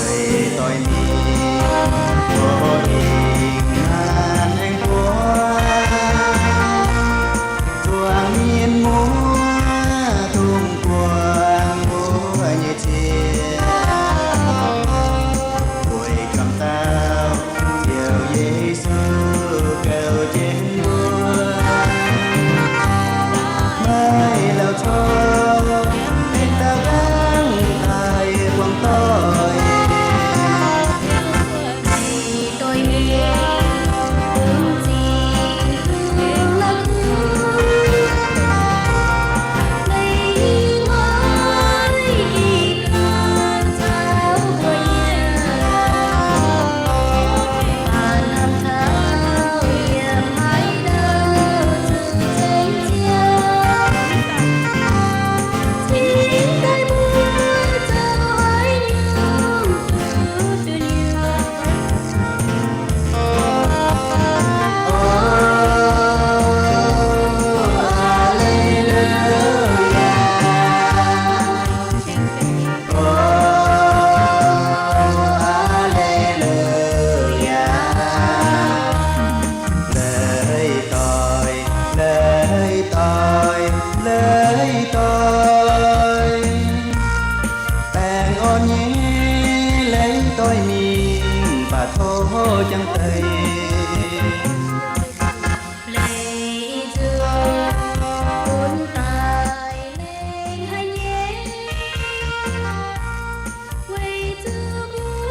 Leiz doix mingh, mbuo hingh naaiv aengx buov, zuangx mienh muoz dungx buangh mbuo nyei ziex, weic juangc dauh Ziouv Yesu gauh jienv mbuo. Maiv lauh corc, mengh dauh dangv daaih buangh doic. Leiz doic, leiz doic, leiz doic, baengh orn nyei leiz doic mingh baac tov jangx deix. Leiz nzuonx bun daaih lengh haic nyei, weic zuqc mbuo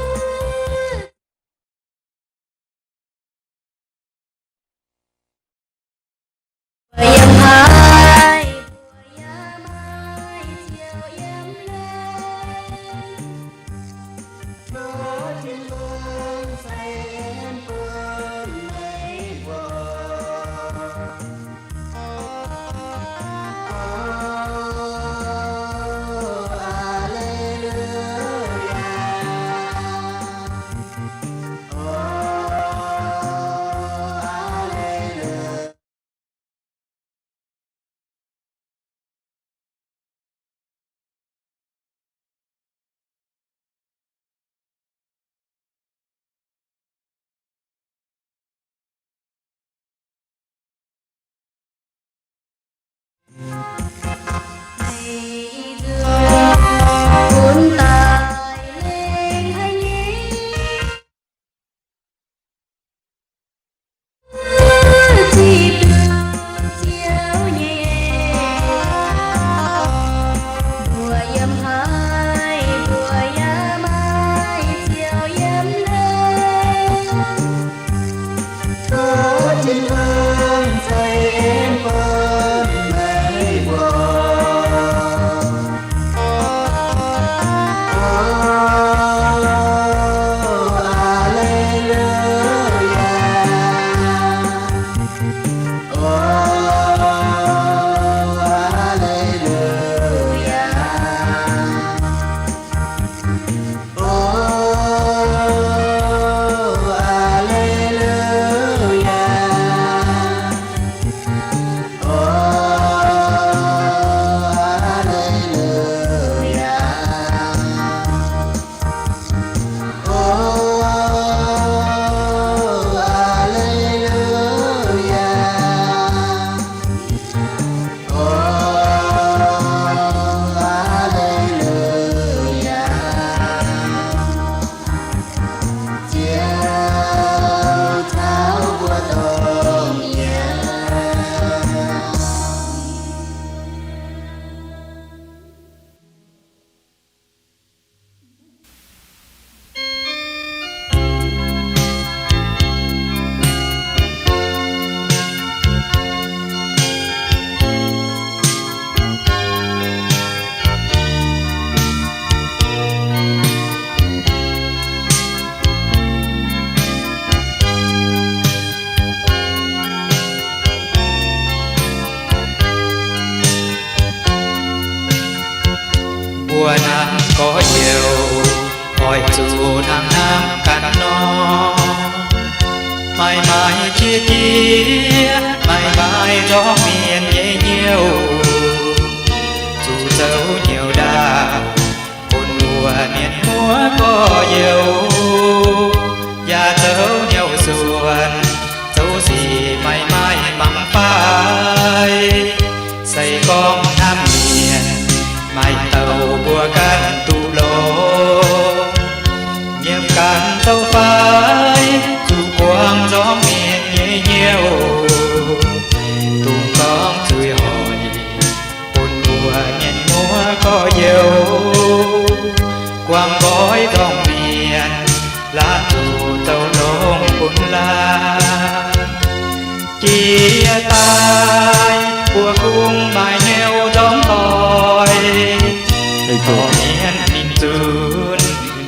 Mbuo naaiv gorx-youz oix zuqc hnangv hnamv ganh nor. Maaih maaih jiex jiex, maaih maaih ndortv mienh nyei hnyouv, zuqc zoux hnyouv ndaauh bun mbuo gorx-youz, yaac zoux hnyouv suonc, zoux sic maiv maaih mangc fai. Se gorngv hnamv mienh, maaih dauh mbuo ganh duqv longx. Nyiemc ganh zoux fai, zuqc buangh nzormv mienh nyei hnyouv, dungx gorngv zuiz hoic bun mbuo mienh muoz gorx-youz. Guangc nqoi nzormv mienh, laanh zuqc zoux longx bun laanh. Jiex daaih mbuo kungx maaih hnyouv nzormv doic, dorh mienh mingh zunc,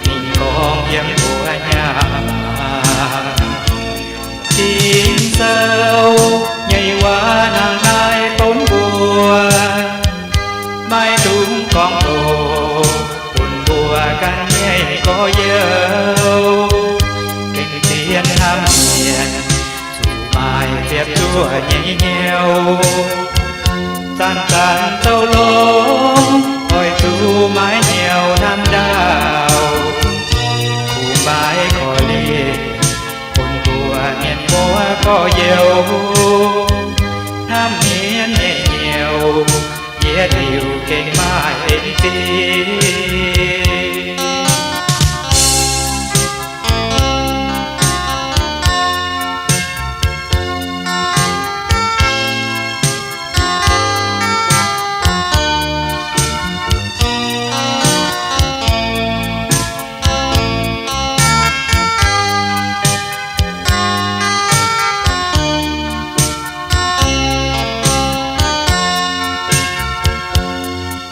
mingh gorngv yiem mbuo nyaah. Ging-Sou nyei waac hnangv naaiv donv mbuo, maiv dungx gorngv doqc bun mbuo ganh nyei gorx-youz. Gengh zien hnamv mienh, zuqc maaih ziepc zuoqv nyei hnyouv. Zanc-zanc zoux longx, oix zuqc maiv hnyouv hnamv ndaauh, kungx maiv korv-lienh bun mbuo mienh muoz gorx-youz. Hnamv mienh nyei hnyouv, yietc liuz gengh maaih en zingh.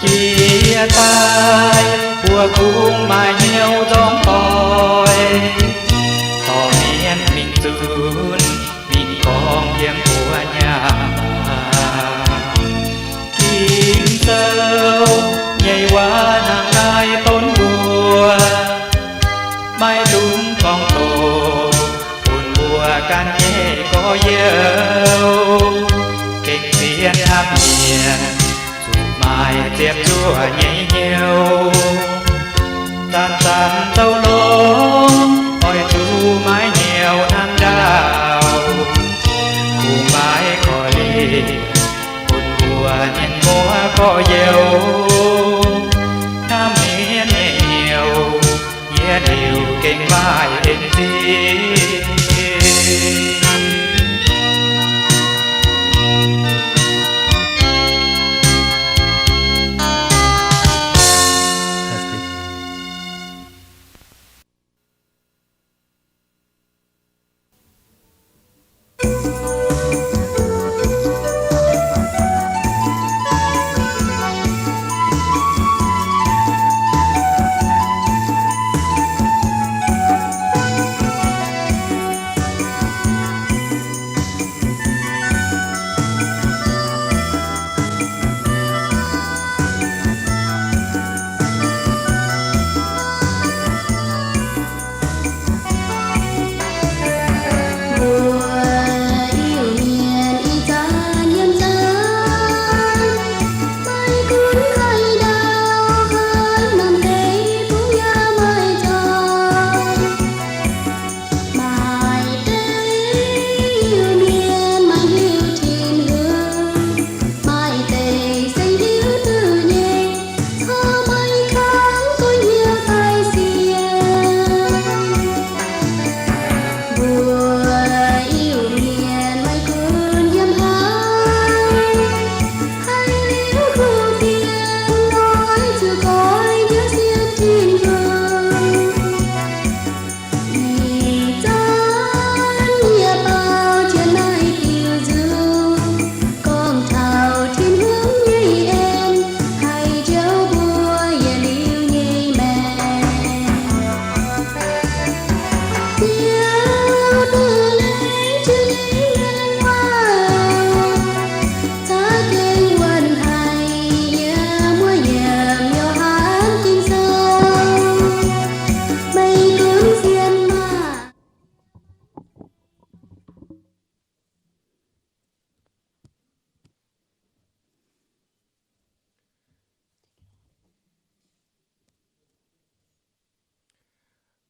Jiex daaih mbuo kungx maaih hnyouv nzormv doic, dorh mienh mingh zunc, mingh gorngv yiem mbuo nyaah. Ging-Sou nyei waac hnangv naaiv donv mbuo, maiv dungx gorngv doqc bun mbuo ganh nyei gorx-youz. Gengh zien hnamv mienh, zuqc maaih ziepc zuoqv nyei hnyouv. Zanc-zanc zoux longx, oix zuqc maiv hnyouv hnamv ndaauh, kungx maiv korv-lienh bun mbuo mienh muoz gorx-youz. Hnamv mienh nyei hnyouv, yietc liuz gengh maaih en zingh.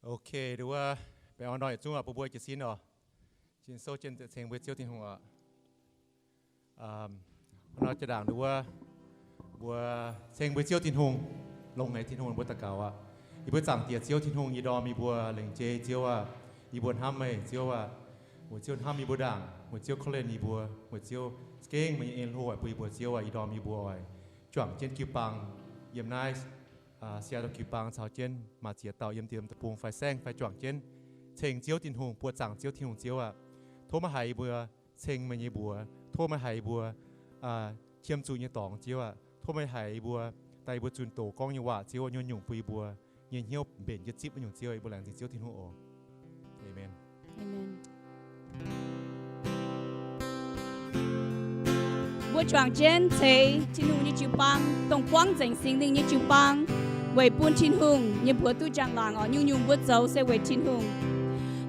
Ok, nduov, baengh orn ndorm yietc zungv oc, bun mbuo jiez sin oc. Jiex sou jienv ceng mbuo Ziouv Tin-Hungh oc. Nor jaa-ndaangc nduov, mbuo ceng mbuo Ziouv Tin-Hungh, longx haic Tin-Hungh, mbuo daux gaux aqv. Yie mbuo Zaangc Diex Ziouv Tin-Hungh, yie ndorm yie mbuo lengc jei Ziouv aac, yie mbuo hnamv meih Ziouv aac. Weic Ziouv hnamv yie mbuo ndaangc, weic Ziouv korv-lienh yie mbuo, weic Ziouv za'gengh meih nyei en hlo oix bun yie mbuo Ziouv aac, yie ndorm yie mbuo oix juangc jienv jiu-baang yiem naaiv Seattle jiu-baang caux jienv maaih ziex dauh yiem diex deic-bung fai saengv fai juangc jienv ceng Ziouv Tin-Hungh, buoqc zaangc Ziouv Tin-Hungh Ziouv aac. Tov meih haiz yie mbuo ceng meih nyei mbuox. Tov meih haiz yie mbuo qiemx zuqc nyei dorngx Ziouv aac. Tov meih haiz yie mbuo, daaih yie mbuo zunh doz gorngv nyei waac Ziouv aac, nyungc-nyungc bun yie mbuo nyei hnyouv mbenc jienv zipv wuov nyungc Ziouv. Yie mbuo laengz zingh Ziouv Tin-Hungh oc. Aamen. Mbuo juangc jienv ceix Tin-Hungh nyei jiu-baang, dongh buangv nzengc Singx Lingh nyei jiu-baang, weic bun Tin-Hungh nyei mbuox duqv njang-laangc oc. Nyungc-nyungc mbuo zoux se weic Tin-Hungh.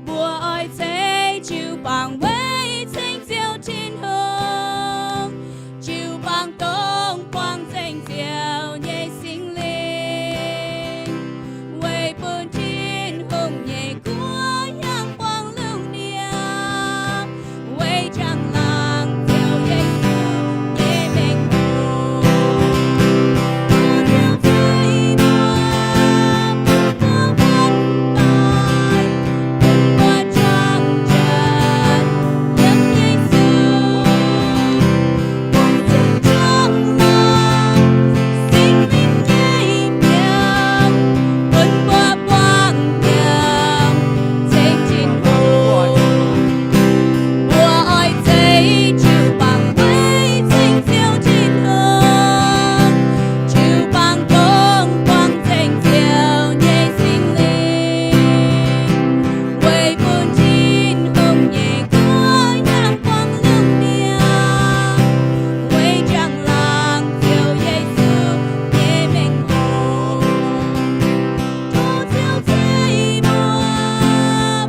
Mbuo oix ceix jiu-baang weic ceng Ziouv Tin-Hungh, jiu-baang dongh buangv nzengc Ziouv nyei Singx Lingh, weic bun Tin-Hungh nyei guoqv hiaangx buangv lungh ndiev, weic njang-laangc Ziouv Yesu nyei mengh hoc. Jiu-baang dongh buangv nzengc Ziouv nyei Singx Lingh, weic bun Tin-Hungh nyei guoqv hiaangx buangv lungh ndiev, weic njang-laangc Ziouv Yesu nyei mengh hoc. Tov Ziouv ceix mbuo,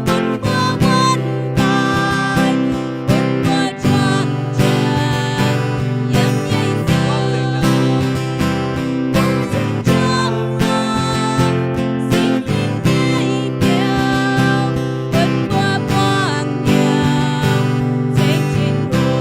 bun mbuo muonc daaih, bun mbuo juangc jienv yiem Yesu, bun Ziouv juangc longx Singx Lingh nyei biouv, bun mbuo buangh hnyouv ceng Tin-Hungh.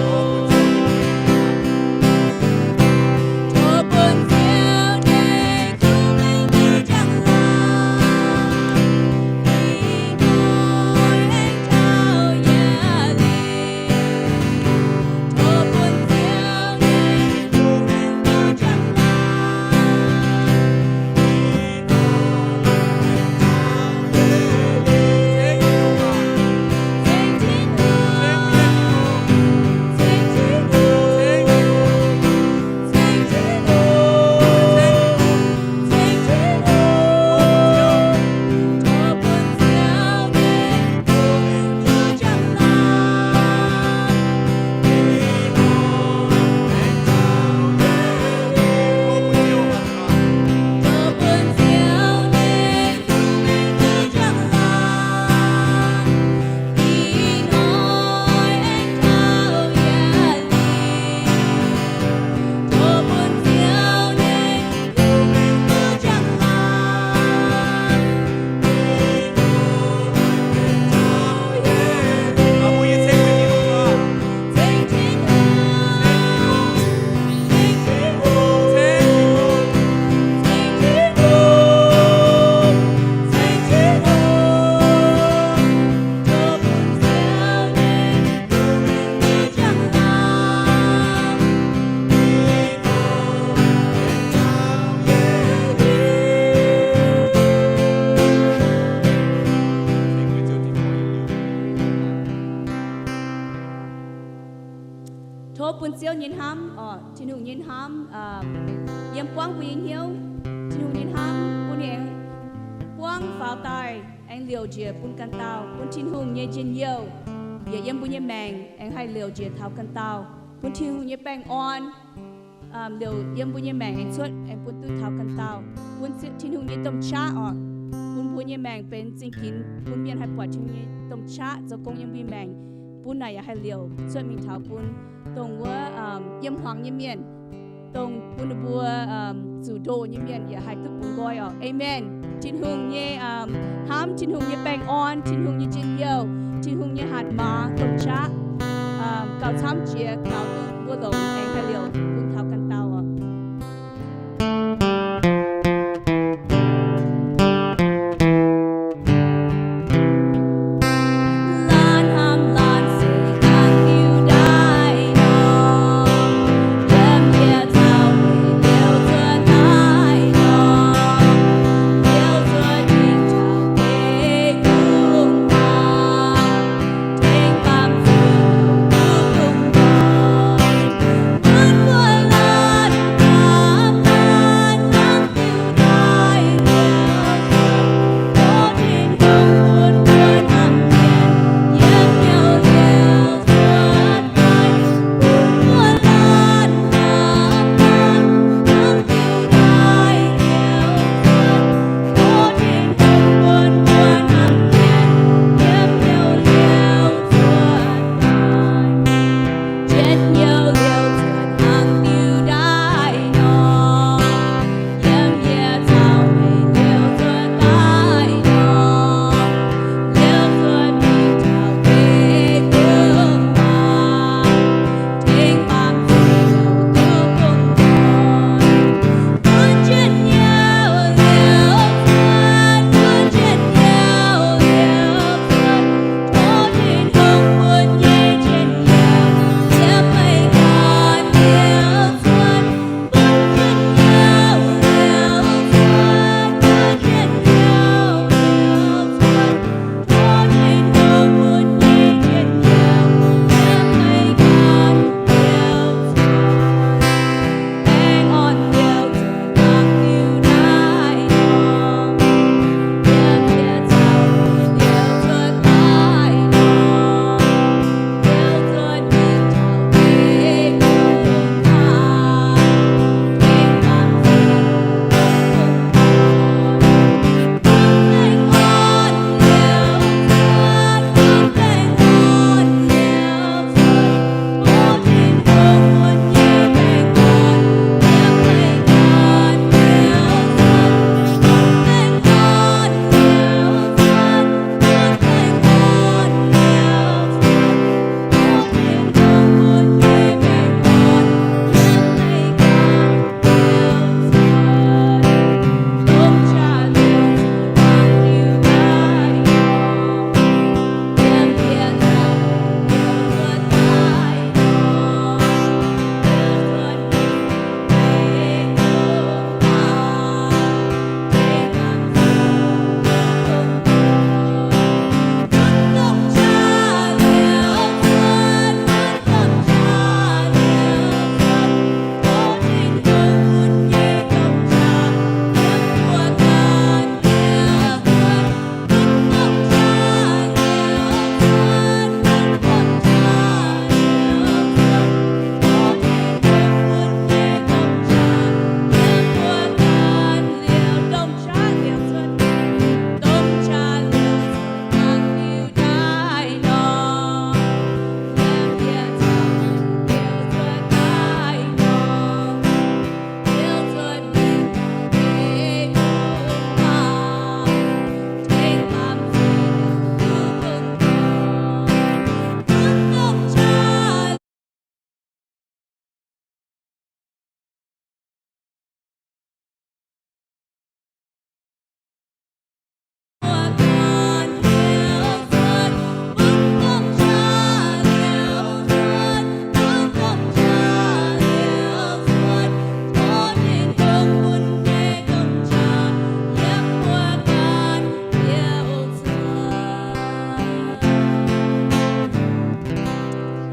Tov bun Ziouv nyei hnamv, orqc, Tin-Hungh nyei hnamv, um, yiem buangv mbuo nyei hnyouv. Tin-Hungh nyei hnamv bun ninh aengx buangv faaux daaih, aengx liouc njiec bun ganh dauh, bun Tin-Hungh nyei njien-youh yietc yiem mbuo nyei maengc aengx haih liouc njiec taux ganh dauh, bun Tin-Hungh nyei baengh orn, um, liouc yiem mbuo nyei maengc aengx cuotv, aengx bun duqv taux ganh dauh, bun Tin-Hungh nyei domh qaqv, orqc, bun mbuo nyei maengc benx zingh ginx, bun mienh haih buatc Tin-Hungh nyei domh qaqv zoux gong yiem mbuo nyei maengc, bun naaic yaac haih liouc cuotv mingh taux bun dongh wuov, um, yiem hmuangx nyei mienh. dongh bun ninh mbuo zuqc ndoh nyei mienh yaac haih duqv bungx nqoi oc. Aamen. Tin-Hungh nyei hnamv, Tin-Hungh nyei baengh orn, Tin-Hungh nyei njien-youh, Tin-Hungh nyei hatc maaz domh qaqv gauh camv jiex, taux duqv mbuo longc aengx haih liouc bun taux ganh dauh oc.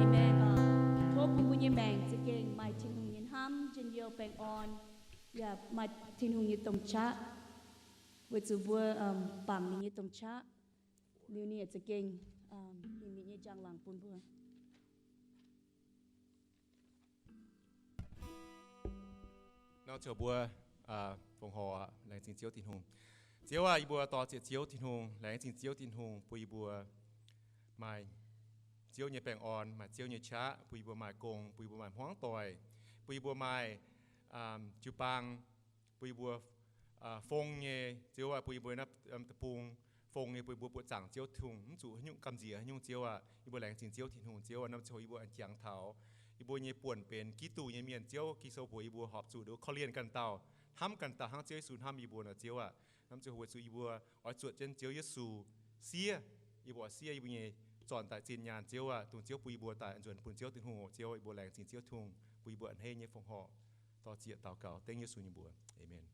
Aamen. Tov bun mbuo nyei maengc za'gengh maaih Tin-Hungh nyei hnamv, njien-youh, baengh orn, yaac maaih Tin-Hungh nyei domh qaqv, weic zuqc mbuo bangc ninh nyei domh qaqv liuz, ninh yaac za'gengh ninh nyei njang-laangc bun mbuo. Nor ziouc mbuo fongc horc laengz zingh Ziouv Tin-Hungh. Ziouv aah, yie mbuo dor-ziec Ziouv Tin-Hungh, laengz zingh Ziouv Tin-Hungh bun yie mbuo maaih Ziouv nyei baengh orn, maaih Ziouv nyei qaqv, bun yie mbuo maaih gong, bun yie mbuo maaih hmuangv doic, bun yie mbuo maaih jiu-baang bun yie mbuo fong nyei, Ziouv aac, bun yie mbuo naaiv deic-bung fong nyei, bun yie mbuo buoqc zaangc Ziouv Tin-Hungh, mv zuqc haaix nyungc gamh nziex haaix nyungc, Ziouv aac. Yie mbuo laengz zingh Ziouv Tin-Hungh, Ziouv aac. Naaiv ziangh hoc yie mbuo aengx jangx taux yie mbuo nyei buonc benx Giduc nyei mienh, Ziouv, Ging-Sou mbuox yie mbuo horpc zuqc nduov korv-lienh ganh dauh, hnamv ganh dauh hnangv Ziouv Yesu hnamv yie mbuo nor, Ziouv aac. Naaiv ziangh hoc weic zuqc yie mbuo oix zuotc jienv Ziouv Yesu siev, yie mbuo oix siev yie mbuo nyei zornc daaih zinh nyaanh, Ziouv aac, dongh Ziouv bun yie mbuo daaih nzuonx bun Ziouv Tin-Hungh oc. Ziouv, yie mbuo laengz zingh Ziouv Tin-Hungh bun yie mbuo a'hneiv nyei fongc horc. Dor-ziec daux gaux dengv Yesu nyei mbuox. Aamen.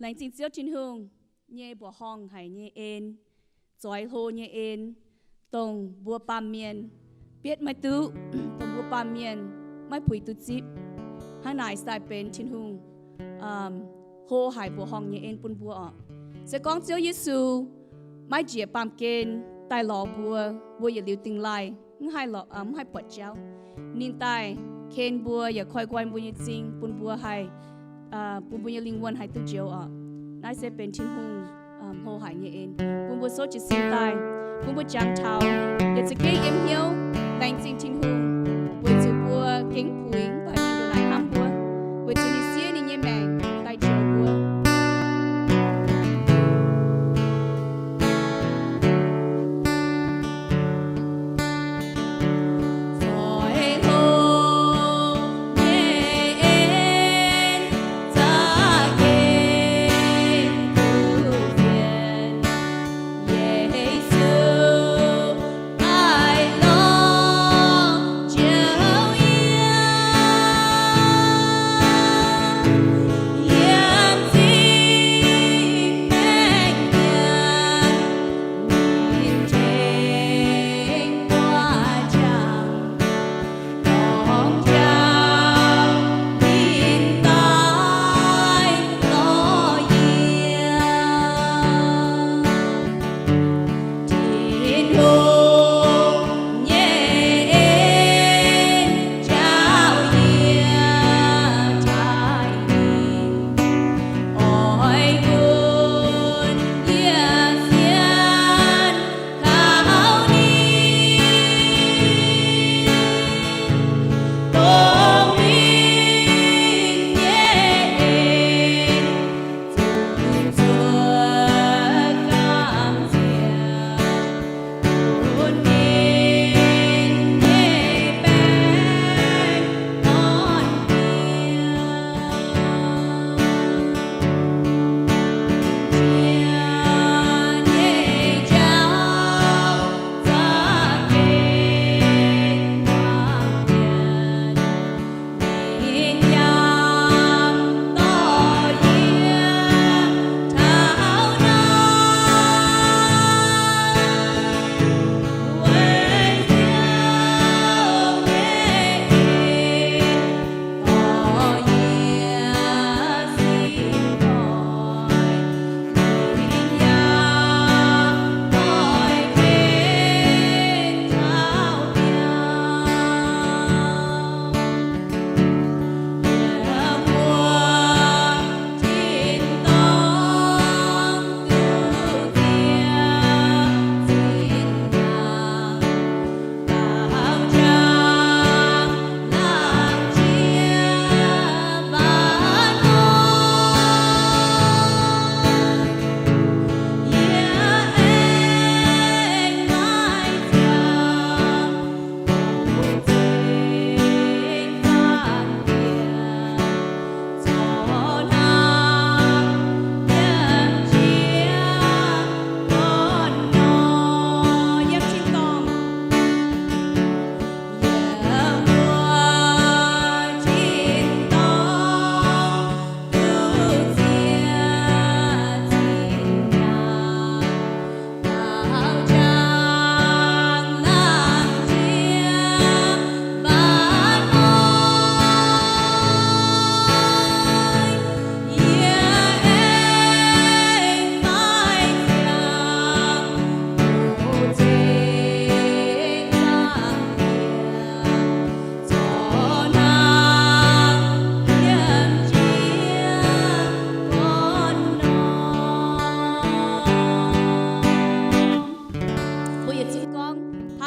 Laengz zingh Ziouv Tin-Hungh nyei mbuoqc horngh haic nyei en, zoix hlo nyei en, dongh mbuo baamh mienh bietv maiv duqv, dongh mbuo baamh mienh maiv puix duqv zipv. Hnangv naaic se daaih benx Tin-Hungh hlo haic mbuoqc horngh nyei en bun mbuo oc. Se gorngv Ziouv Yesu maiv njiec baamh gen daaih lorz mbuo, mbuo yietc liuz dingh laih mv haih lorz, mv haih buatc jauv. Ninh daaih ken mbuo yaac koi nqoi mbuo nyei m'zing, bun mbuo haih, bun mbuo nyei lingh wuonh haih duqv njoux oc. Naaiv se benx Tin-Hungh hlo haic nyei en bun mbuo souv jiez sin daaih, bun mbuo jangx taux yietc za'gengh yiem hnyouv laengz zingh Tin-Hungh weic zuqc mbuo gengh puix mv baac ninh ndongc naaic hnamv mbuo, weic zuqc ninh siev ninh nyei maengc daaih njoux mbuo.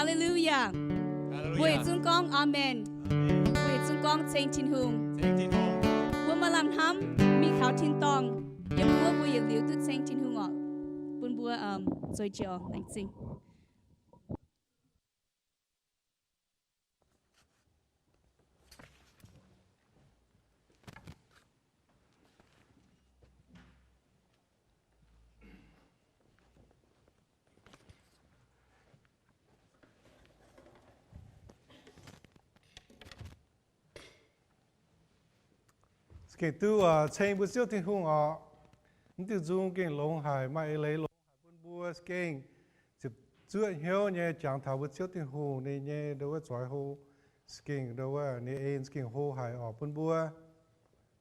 Aa^le^lu^yaa. Mbuo yietc zungv gorngv Aamen. Mbuo yietc zungv gorngv ceng Tin-Hungh. Mbuo maaih lamh hnamv mingh taux tin-dorngh, yiem wuov mbuo yietc liuz duqv ceng Tin-Hungh oc. Bun mbuo zueiz jienv oc. Laengz zingh. Gengh duqv ceng mbuo Ziouv Tin-Hungh oc. Mv diuh nzung gengh longx haic, maaih eix leiz longx haic bun mbuo gengh ziepc zuoqv hnyouv nyei jangx taux mbuo Ziouv Tin-Hungh ninh nyei ndo wuov zoix hlo. Gengh ndo wuov ninh en gengh hlo haic oc bun mbuo.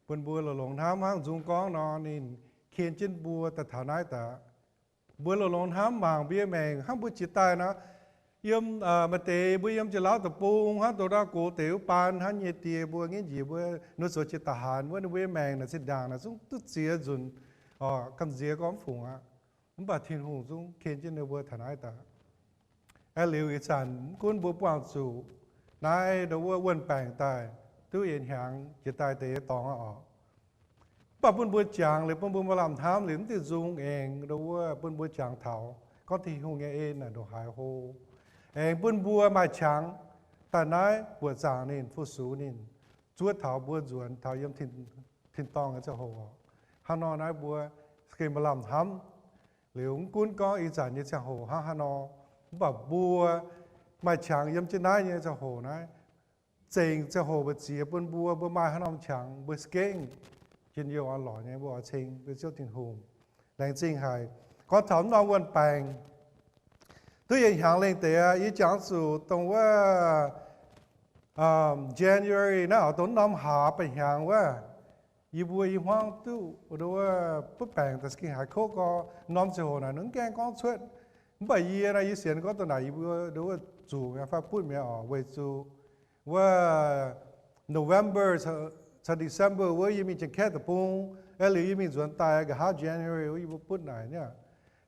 Bun mbuo longx-longx hnamv hnangv nzung gorngv nor, ninh ken jienv mbuo daaih taux naaiv daaih. Mbuo longx-longx hnamv mangc mbuo nyei maengc hnangv mbuo jiex daaih nor, yiem maaih deix mbuo yiem jiex lauv deic-bung hnangv, dongh ndau gox deix wuov baan hnangv nyei die mbuo, nyienv njiec mbuo, ninh zoux jiex da'haanx wuov, ninh mbuo nyei maengc naaic zinh ndaangc naaic zungv duqv ziex nzunc, gamh nziex gorngv fungc aqv. Mv baac Tin-Hungh zungv ken jienv ninh mbuo taux naaiv daaih. Aeqv, liuz ih zanc mv gunv mbuo buangh zuqc naaiv ndo wuov wuonh baengc daaih duqv yietc hnyangx jiex daaih deix dorngx aqv oc. Mv baac bun mbuo jangx liuz, bun mbuo maaih lamh hnamv liuz, mv diuh nzung aengx ndo wuov bun mbuo jangx taux gorngv Tin-Hungh nyei en naaic ndongc haaix hlo. Aengx bun mbuo maaih qangx daaih naaiv buoqc zaangc ninh, fu-sux ninh, zuov taux mbuo nzuonx taux yiem tin-dorngh nyei ziangh hoc oc. Hnangv nor naaiv mbuo gengh maaih lamh hnamv. Liuz mv gunv gorngv ih zanc nyei ziangh hoc hnangv haaix nor, mv baac mbuo maaih qangx yiem jienv naaiv nyei ziangh hoc naaiv, zengc ziangh hoc mbu'ziex bun mbuo, mbuo maaih haaix norm qangx mbuo za'gengh njien-youh orn-lorqc nyei mbuo oix ceng mbuo Ziouv Tin-Hungh. Laengz zingh haic. Gorngv taux mv norm wuonh baengc, duqv yietc hnyangx lengh deix aqv. Yie jangx zuqc dongh wuov January naaiv oc, dongh mv norm haaz baeqc hnyangx wuov, yie mbuo i hmuangv duqv ndo wuov butv baengc daaih za'gengh haiz kouv gorx, norm ziangh hoc naaic ninh mv gaengh gorngv cuotv. Mv baac yie naaiv, yie sienx gorngv dongh naaic yie mbuo ndo wuov zuqc mi'aqv fai butv mi'aqv oc, weic zuqc wuov November caux December wuov yie mingh Janx-Kaeqv deic-bung, aeqv, liuz yie mingh nzuonx daaih nqa'haav January wuov yie mbuo butv naaic niaa.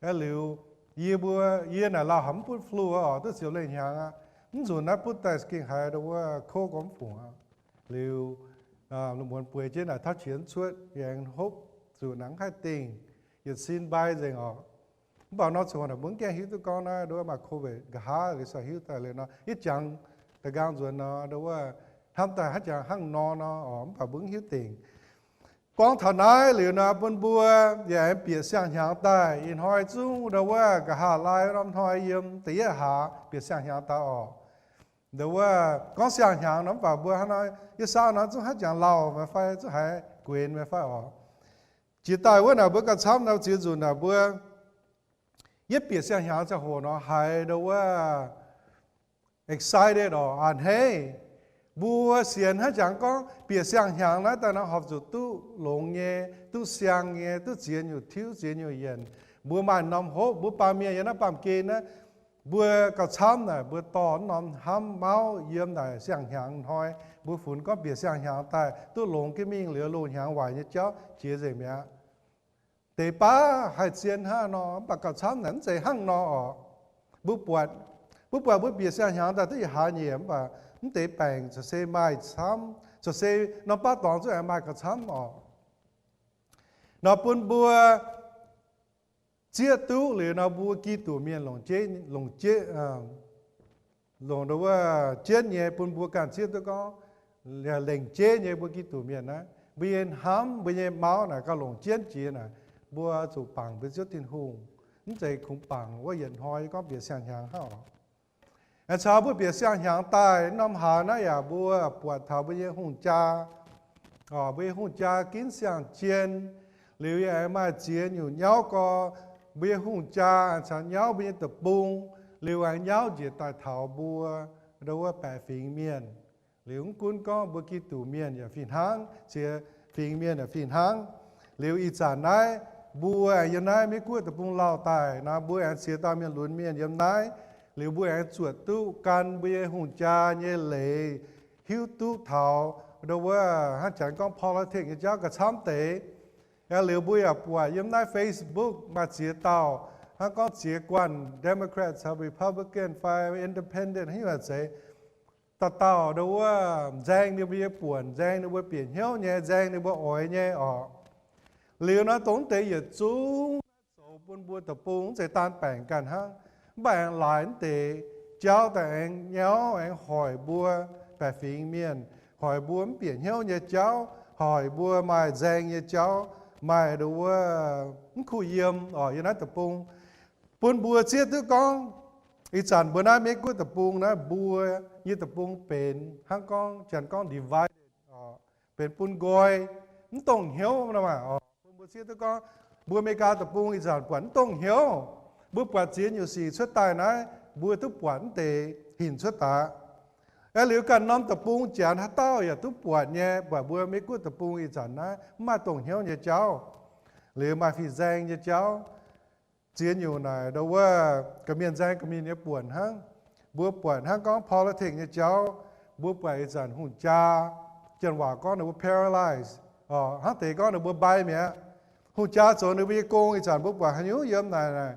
Aeqv, liuz yie mbuo, yie naaic lauh haic mv butv flu oc, duqv ziepc lengh hnyangx aqv. Mv nzunc naaiv butv daaih za'gengh haiz ndo wuov kouv gorx mv fungc aqv. Liuz muonz bueix jienv naaic tauv qiex mv cuotv, yie aengx hopv zuqc naaic mv haih dingh, yietc sin mbai nzengc oc. Mv baac nor ziangh hoc naaic mbuo mv gaengh hiuv duqv gorngv naaiv ndo wuov maaih COVID nqa'haav liuz sa hiuv daaih liuz nor, yie jangx da'nqaang nzuonx nor ndo wuov hnamv daaih haaix jangx hnangv nor nor oc, mv baac mbuo mv hiuv dingc. Gorngv taux naaiv liuz nor, bun mbuo yaac aengx bieqc siang-hnyangx daaih. Ih hnoi zungv ndo wuov nqa'haav laai norm hnoi yiem da'yietv hlaax bieqc siang-hnyangx daaih oc. Ndo wuov gorngv siang-hnyangx nor, mv baac mbuo hnangv nor, yie saau nor zungv haaix jangx lauh meih fai zungv haiz guenx meih fai oc. Jiex daaih wuov naaic mbuo gauh camv nor, ziex nzunc naaic mbuo yietv bieqc siang-hnyangx ziangh hoc nor haiz ndo wuov excited oc, a'hneiv. Mbuo sienx haaix jangx gorngv bieqc siang-hnyangx naaiv daaih nor horpc zuqc duqv longx nyei, duqv siang nyei, duqv ziex nyungc tiuv, ziex nyungc yienc. Mbuo maaih norm hopv, mbuo baamh mienh yiem naaiv baamh gen naaiv, mbuo gauh camv naaic mbuo dorh norm hnamv mauv yiem naaic siang-hnyangx hnoi, mbuo funx gorngv bieqc siang-hnyangx daaih duqv longx jienv mingh liuz, loz-hnyangx waaic nyei jauv jiex nzengc mi'aqv. Deix baav haih zien hnangv nor, mv baac gauh camv naaic mv zeiz hnangv nor oc. Mbuo buatc, mbuo buatc mbuo bieqc siang-hnyangx daaih duqv yietc hlaax nyeic, mv baac mv deix baengc corc se maaih camv, corc se norm baav dorngx zungv aengx maaih gauh camv oc. Nor bun mbuo zieqv duqv liuz nor, mbuo Giduc mienh longc, longc, longc ndo wuov jienv nyei, bun mbuo ganh zieqv duqv gorngv lengc jeiv nyei mbuo Giduc mienh naaiv, mbuo nyei hnamv, mbuo nyei mauv naaic gauh longc jienv jiex naaic, mbuo zuqc bangc mbuo Ziouv Tin-Hungh. Mv zeiz kungx bangc wuov yietc hnoi gorngv bieqc siang-hnyangx hnangv oc. Aengx caux mbuo bieqc siang-hnyangx daaih norm hlaax naaiv yaac mbuo buatc taux mbuo nyei hungh jaa oc, mbuo nyei hungh jaa ginv siang-jien. Liuz yaac aengx maaih ziex nyungc nyauv gorx, mbuo nyei hungh jaa aengx caux nyauv mbuo nyei deic-bung, liuz aengx nyauv njiec daaih taux mbuo ndo wuov baeqc fingx mienh. Liuz mv gunv gorngv mbuo Giduc mienh yaac fih hnangv, ziex fingx mienh yaac fih hnangv. Liuz ih zanc naaiv mbuo aengx yiem naaiv Meiv Guoqv deic-bung lauh daaih nor, mbuo aengx ziex dauh mienh lunx mienh yiem naaiv. Liuz mbuo aengx zuotc duqv gan mbuo nyei hungh jaa nyei leiz, hiuv duqv taux ndo wuov hnangv janx gorngv politics nyei jauv gauh camv deix. Liuz mbuo yaac buatc yiem naaiv Facebook maaih ziex dauh hnangv gorngv ziex guanh Democrat caux Republican fai Independent haaix nyungc zeiz, dauh dauh ndau wuov nzaeng ninh mbuo nyei buonc, nzaeng ninh mbuo bieqc hnyouv nyei, nzaeng ninh mbuo oix nyei orqc. Liuz nor dongh deix yietc zungv zoux bun mbuo deic-bung mv zeiz daan baengc ganh hnangv, mv baac aengx laaix mv deix jauv daaih aengx nyauv aengx hoic mbuo baeqc fingx mienh, hoic mbuo mv bieqc hnyouv nyei jauv, hoic mbuo maaih nzaeng nyei jauv, maaih ndau wuov mv kuh yiem orqc yiem naaiv deic-bung. Bun mbuo zieqv duqv gorngv ih zanc mbuo naaiv Meiv Guoqv deic-bung naaiv mbuo nyei deic-bung benx hnangv gorngv janx gorngv divided, benx bun nqoi, mv dongh hnyouv nor maah. Bun mbuo zieqv duqv gorngv mbuo Meigaa deic-bung ih zanc buatc mv dongh hnyouv. Mbuo buatc ziex nyungc sic cuotv daaih naaiv, mbuo duqv buatc mv deix hinc cuotv daaih. Aeqv, liuz ganh norm deic-bung janx haaix dauh yaac duqv buatc nyei, buatc mbuo Meiv Guoqv deic-bung ih zanc naaiv mv maaih dongh hnyouv nyei jauv. Liuz maaih fin-saeng nyei jauv. Ziex nyungc naaic ndau wuov gorqv-mienh nzaeng gorqv-mienh nyei buonc hnangv. Mbuo buatc hnangv gorngv politics nyei jauv, mbuo buatc ih zanc hungh jaa, janx waac gorngv ninh mbuo paralyze, hnangv deix gorngv ninh mbuo mbai mi'aqv. Hungh jaa zoux ninh mbuo nyei gong ih zanc mbuo buatc haaix nyungc yiem naaic,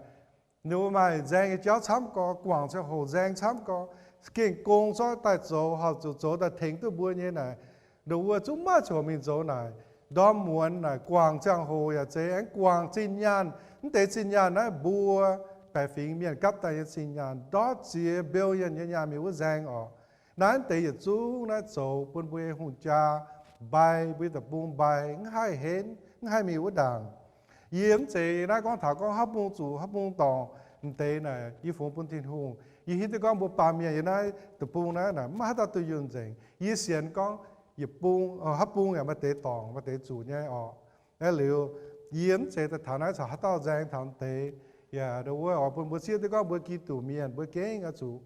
ninh mbuo maaih nzaeng nyei jauv camv gorx, guangc ziangh hoc nzaeng camv gorx, gengh gong zorqv daaih zoux, horpc zuqc zoux daaih tengx duqv mbuo nyei naaic. Ndau wuov zungv maiv corc mingh zoux naaic. Ndorm muonz naaic guangc ziangh hoc yaac zeiz aengx guangc zinh nyaanh. Mv deix zinh nyaanh naaiv mbuo baeqc fingx mienh gapv daaih nyei zinh nyaanh ndortv ziex billion nyei nyaanh mingh wuov nzaeng orqc. Naaiv mv deix yietc zungv naaiv zoux bun mbuo nyei hungh jaa mbai, mbuo nyei deic-bung mbai, mv haih henv, mv haih mingh wuov ndaangc. Yie mv zeiz naaiv gorngv taux gorngv haaix bung zuqc haaix bung dorngc, mv deix naaic yie fungx bun Tin-Hungh. Yie hiuv duqv gorngv mbuo baamh mienh yiem naaiv deic-bung naaiv naaic mv maaih haaix dauh duih yunh nzengc. Yie sienx gorngv yietc bung, haaix bung yaac maaih deix dorngc maaih deix zuqc nyei orqc. Aeqv, liuz yie mv zeiz daaih taux naaiv caux haaix dauh nzaeng taux mv deix. Yaac ndau wuov oix bun mbuo zieqv duqv gorngv mbuo Giduc mienh mbuo gengh oix zuqc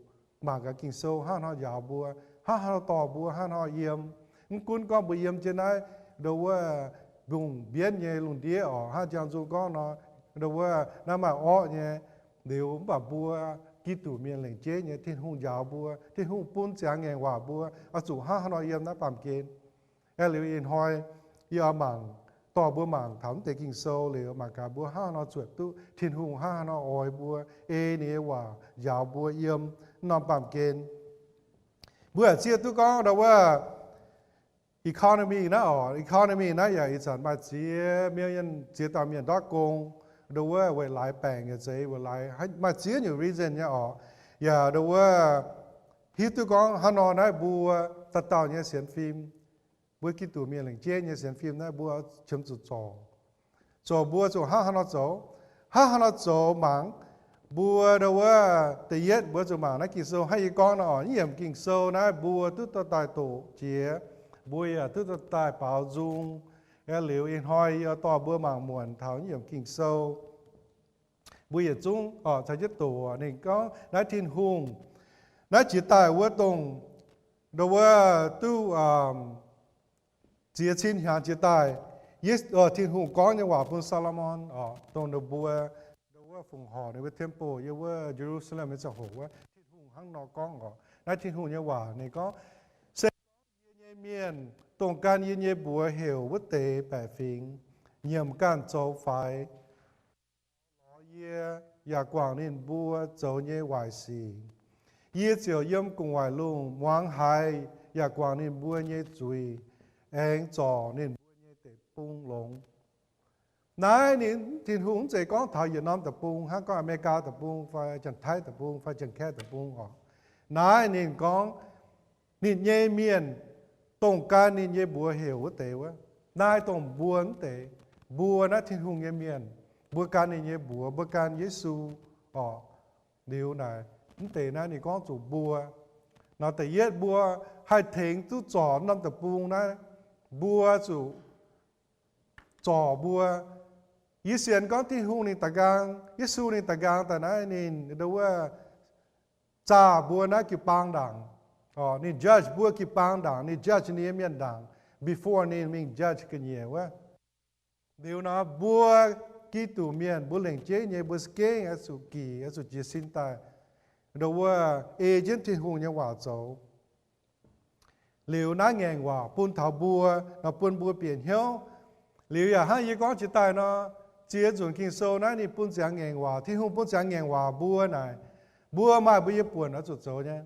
mangc gaax Ging-Sou hnangv haaix nor njaaux mbuo, hnangv haaix nor dorh mbuo, hnangv haaix nor yiem. Mv gunv gorngv mbuo yiem jienv naaiv ndau wuov mbungh mbienv nyei lungh ndiev orqc, hnangv Jangx Nzung gorngv nor, ndau wuov naaiv maaih orqv nyei. Liuz mv baac mbuo Giduc mienh lengc jeiv nyei Tin-Hungh njaaux mbuo, Tin-Hungh bun ziangx ngaengc waac mbuo oix zuqc hnangv haaix nor yiem naaiv baamh gen. Aeqv, liuz ih hnoi yie oix mangc, dorh mbuo mangc taux mv deix Ging-Sou liuz mangc gaax mbuo hnangv haaix nor zuotc duqv Tin-Hungh hnangv haaix nor oix mbuo, ei ninh nyei waac njaaux mbuo yiem norm baamh gen. Mbuo yaac zieqv duqv gorngv ndau wuov economy naaiv orqc, economy naaiv yaac ih zanc maaih ziex million, ziex dauh mienh ndortv gong, ndau wuov weic laaix baengc yaac zeiz, weic laaix maaih ziex nyungc reason nyei orqc. Yaac ndau wuov hiuv duqv gorngv hnangv nor naaiv mbuo dauh dauh nyei sienx fim, mbuo Giduc mienh lengc jeiv nyei sienx fim naaiv mbuo qiemx zuqc zorc. Zoux mbuo zuqc hnangv haaix nor zoux, hnangv haaix nor zoux mangc. Mbuo ndau wuov da'yietv mbuo zuqc mangc naaiv Ging-Sou hnangv yie gorngv nor orqc, yiem Ging-Sou naaiv mbuo duqv dorh daaih doqc jiex, mbuo yaac duqv dorh daaih baaux nzung. Aeqv, liuz ih hnoi yie dorh mbuo mangc muonc taux yiem Ging-Sou. Mbuo yietc zungv caux jienv doqc. Ninh gorngv naaiv Tin-Hungh, naaiv jiex daaih wuov dongh, ndau wuov duqv ziex cin hnyangx jiex daaih, Tin-Hungh gorngv nyei waac bun Saa^lo^morn, dongh ninh mbuo ndau wuov fongc horc ninh mbuo temple yiem wuov Jerusalem nyei ziangh hoc wuov, Tin-Hungh hnangv nor gorngv orqc. Naaiv Tin-Hungh nyei waac ninh gorngv, Se gorngv yie nyei mienh, dongh gan yie nyei mbuox heuc wuov deix baeqc fingx, nyiemc ganh zoux faix, lorz yie yaac guangc ninh mbuo zoux nyei waaic sic, yie ziouc yiem gu'nguaaic lungh muangx haiz yaac guangc ninh mbuo nyei zuiz, aengx zorc ninh mbuo nyei deic-bung longx. Naaiv ninh, Tin-Hungh mv zeiz gorngv taux yietc norm deic-bung hnangv gorngv Aa^me^li^gaa deic-bung fai Janx-Taiv deic-bung fai Janx-Kaeqv deic-bung orqc. Naaiv ninh gorngv ninh nyei mienh, dongh gan ninh nyei mbuox heuc wuov deix wuov. Naaiv dongh mbuo mv deix, mbuo naaiv Tin-Hungh nyei mienh, mbuo gan ninh nyei mbuox, mbuo gan Yesu orqc. Liuz naaic mv deix naaiv ninh gorngv zuqc mbuo. Nor da'yietv mbuo haih tengx duqv zorc norm deic-bung naaiv, mbuo zuqc zorc mbuo. Yie sienx gorngv Tin-Hungh ninh da'nqaang, Yesu ninh da'nqaang daaih naaiv ninh ndau wuov zaah mbuo naaiv jiu-baang ndaangc. Ninh judge mbuo jiu-baang ndaangc, ninh judge ninh nyei mienh ndaangc before ninh mingh judge ga'nyiec wuov. Liuz nor mbuo Giduc mienh mbuo lengc jeiv nyei mbuo za'gengh oix zuqc gix, oix zuqc jiez sin daaih ndau wuov ei jienv Tin-Hungh nyei waac zoux. Liuz naaiv ngaengc waac bun taux mbuo nor bun mbuo bieqc hnyouv. Liuz yaac hnangv yie gorngv jiex daaih nor, ziex nzunc Ging-Sou naaiv ninh bun ziangx ngaengc waac. Tin-Hungh bun ziangx ngaengc waac mbuo naaic, mbuo maaih mbuo nyei buonc oix zuqc zoux nyei.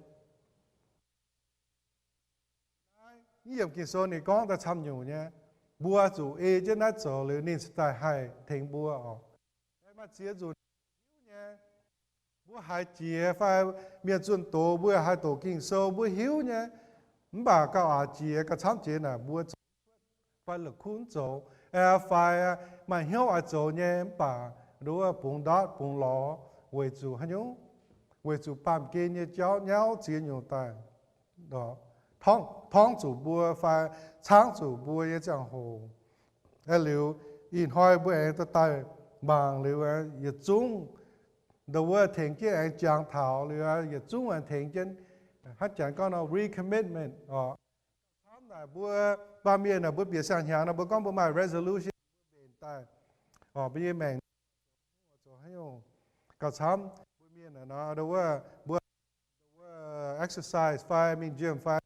Naaiv yiem Ging-Sou ninh gorngv daaih camv nyungc nyei. Mbuo zuqc ei jienv naaiv zoux liuz ninh cingx daaih haih tengx mbuo oc. Maaih ziex nzunc hiuv nyei, mbuo haiz jiex fai mienh zunh doz mbuo haih doqc Ging-Sou mbuo hiuv nyei. Mv baac gauh aqc jiex gauh camv jiex naaic mbuo zoux fai la'kuqv mv zoux, fai maaih hnyouv oix zoux nyei mv baac nduov bungx ndortv bungx lorz weic zuqc haaix nyungc, weic zuqc baamh gen nyei jauv nyauv ziex nyungc daaih torngv zuqc mbuo fai caangv zuqc mbuo nyei ziangh hoc. Liuz ih hnoi mbuo aengx daaih mangc liuz yietc zungv nduov tengx jienv aengx jangx taux liuz yietc zungv aengx tengx jienv, hnangv janx gorngv nor recommitment oc. Camv naaic mbuo baamh mienh naaic mbuo bieqc siang-hnyangx nor mbuo gorngv mbuo maaih resolution mbuo mbenc daaih oc, mbuo nyei maengc zoux haaix nyungc. Gauh camv mbuo mienh naaic nor, mbuo, mbuo exercise fai mingh gym fai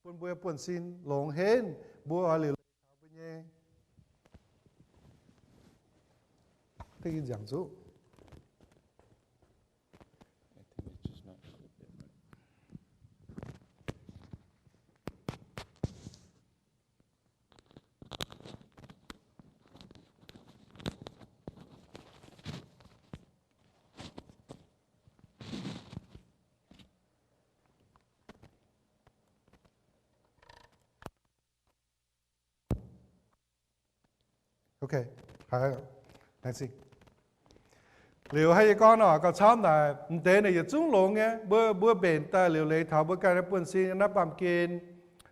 bun mbuo buonv-sin longx henv, mbuo oix liuc leiz taux mbuo nyei, nziangc zuqv Liuz haaix nyungc gorngv nor, gauh camv naaic m'deix naaic yietc zungv longx nyei. Mbuo, mbuo mbenc daaih liuc leiz taux mbuo ganh nyei buonv-sin, naaiv baamh gen,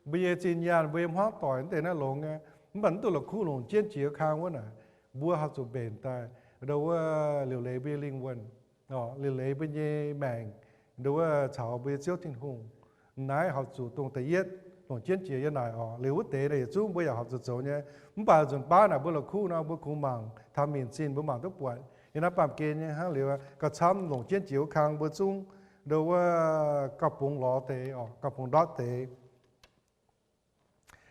mbuo nyei zinh nyaanh, mbuo nyei hmuangv doic, m'deix naaiv longx nyei. Mv baac mv duqv la'kuqv longc jienv jiex kang wuov naaic, mbuo horpc zuqc mbenc daaih ndo wuov liuc leiz mbuo nyei lingh wuonh, liuc leiz mbuo nyei maengc, ndo wuov caux mbuo nyei Ziouv Tin-Hungh. Naaiv horpc zuqc dongh da'yietv longc jienv jiex yiem naaic oc. Liuz wuov deix naaic yietc zungv mbuo yaac horpc zuqc zoux nyei. Mv baac nzunc baav naaic mbuo la'kuqv nor, mbuo kungx mangc taux minc zinh mbuo mangc duqv buatc yiem naaiv baamh gen nyei hnangv. Liuz gauh camv longc jienv jiex wuov kang mbuo zungv ndo wuov gauh bungx lorz deix oc, gauh bungx ndortv deix.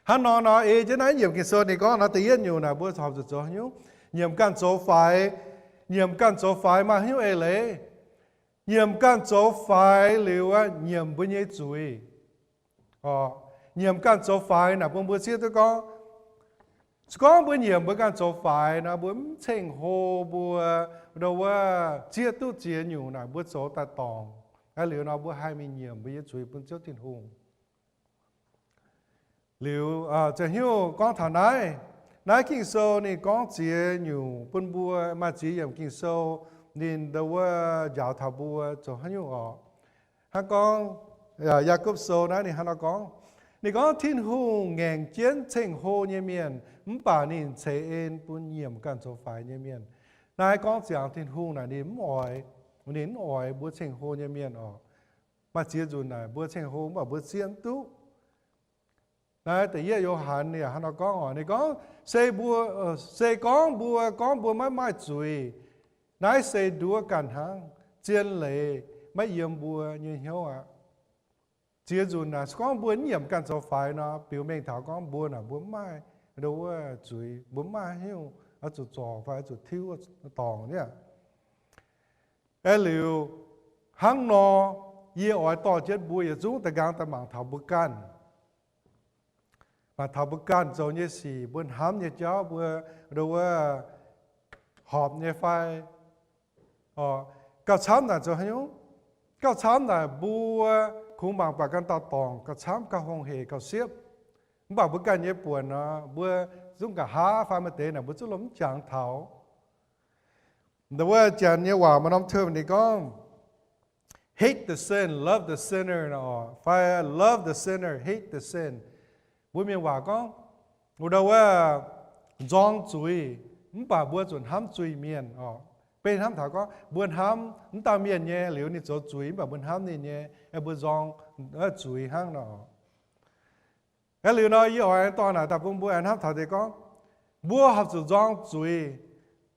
Hnangv nor nor, ei jienv naaiv nyiemc Ging-Sou ninh gorngv nor, da'yietv nyungc naaic mbuo horpc zuqc zoux haaix nyungc? Nyiemc ganh zoux faix. Nyiemc ganh zoux faix maaih haaix nyungc eix leiz? Nyiemc ganh zoux faix liuz aqv, nyiemc mbuo nyei zuiz. Nyiemc ganh zoux faix naaic bun mbuo zieqv duqv gorngv, se gorngv mbuo nyiemc mbuo ganh zoux faix nor, mbuo mv ceng-hlo mbuo ndo wuov zieqv duqv ziex nyungc naaic mbuo zoux daaih dorngc. Aa, liuz nor mbuo haih mingh nyiemc mbuo nyei zuiz bun Ziouv Tin-Hungh. Liuz ziouc hiuv gorngv taux naaiv, naaiv Ging-Sou ninh gorngv ziex nyungc bun mbuo, maaih ziex yiemc Ging-Sou ninh ndo wuov njaaux taux mbuo zoux haaix nyungc oc. Hnangv gorngv Yaagorpc Sou naaiv ninh hnangv nor gorngv, ninh gorngv, Tin-Hungh ngaengc jienv ceng-hlo nyei mienh, mv baac ninh ceix en bun nyiemc ganh zoux faix nyei mienh. Naaiv gorngv ziangx Tin-Hungh naaic ninh mv oix, ninh mv oix mbuo ceng-hlo nyei mienh oc. Maaih ziex nzunc naaic mbuo ceng-hlo mv baac mbuo zieqv mv duqv. Naaiv da'yietv Yo^han yaac hnangv nor gorngv oc. Ninh gorngv, se mbuo, se gorngv mbuo gorngv mbuo maiv maaih zuiz, naaiv se nduov ganh hnangv, zien leiz maiv yiem mbuo nyei hnyouv aqv. Ziex nzunc naaic se gorngv mbuo mv nyiemc ganh zoux faix nor, biux mengh taux gorngv mbuo naaic mbuo mv maaih ndo wuov zuiz, mbuo mv maaih haaix nyungc oix zuqc zorc fai oix zuqc tiuv dorngc niaa. Aeqv, liuz hnangv nor, yie oix dorh jienv mbuo yietc zungv da'nqaang daaih mangc taux mbuo ganh. Mangc taux mbuo ganh zoux nyei sic, mbuo hnamv nyei jauv, mbuo ndo wuov horpc nyei fai. Gauh camv naaic zoux haaix nyungc? Gauh camv naaic mbuo kungx mangc buatc ganh dauh dorngc gauh camv, gauh hungh heic, gauh siepv. Mv baac mbuo ganh nyei buonc nor, mbuo zungv nqa'haav fai maaih deix naaic mbuo zungv lomh mv jangx taux. Ndo wuov janx nyei waac maaih norm term ninh gorngv, hate the sin, love the sinner nor, fai love the sinner, hate the sin. Mbuo mienh waac gorngv, ndo wuov nzorng zuiz, mv baac mbuo zuqc hnamv zuiz-mienh oc. Beiv hnamv taux gorngv mbuo hnamv mv dauh mienh nyei liuz ninh zoux zuiz mv baac mbuo hnamv ninh nyei, mbuo nzorng zuiz hnangv nor. Aeqv, liuz nor yie oix dorh naaic daaih bun mbuo aengx hnamv taux deix gorngv, mbuo horpc zuqc nzorng zuiz,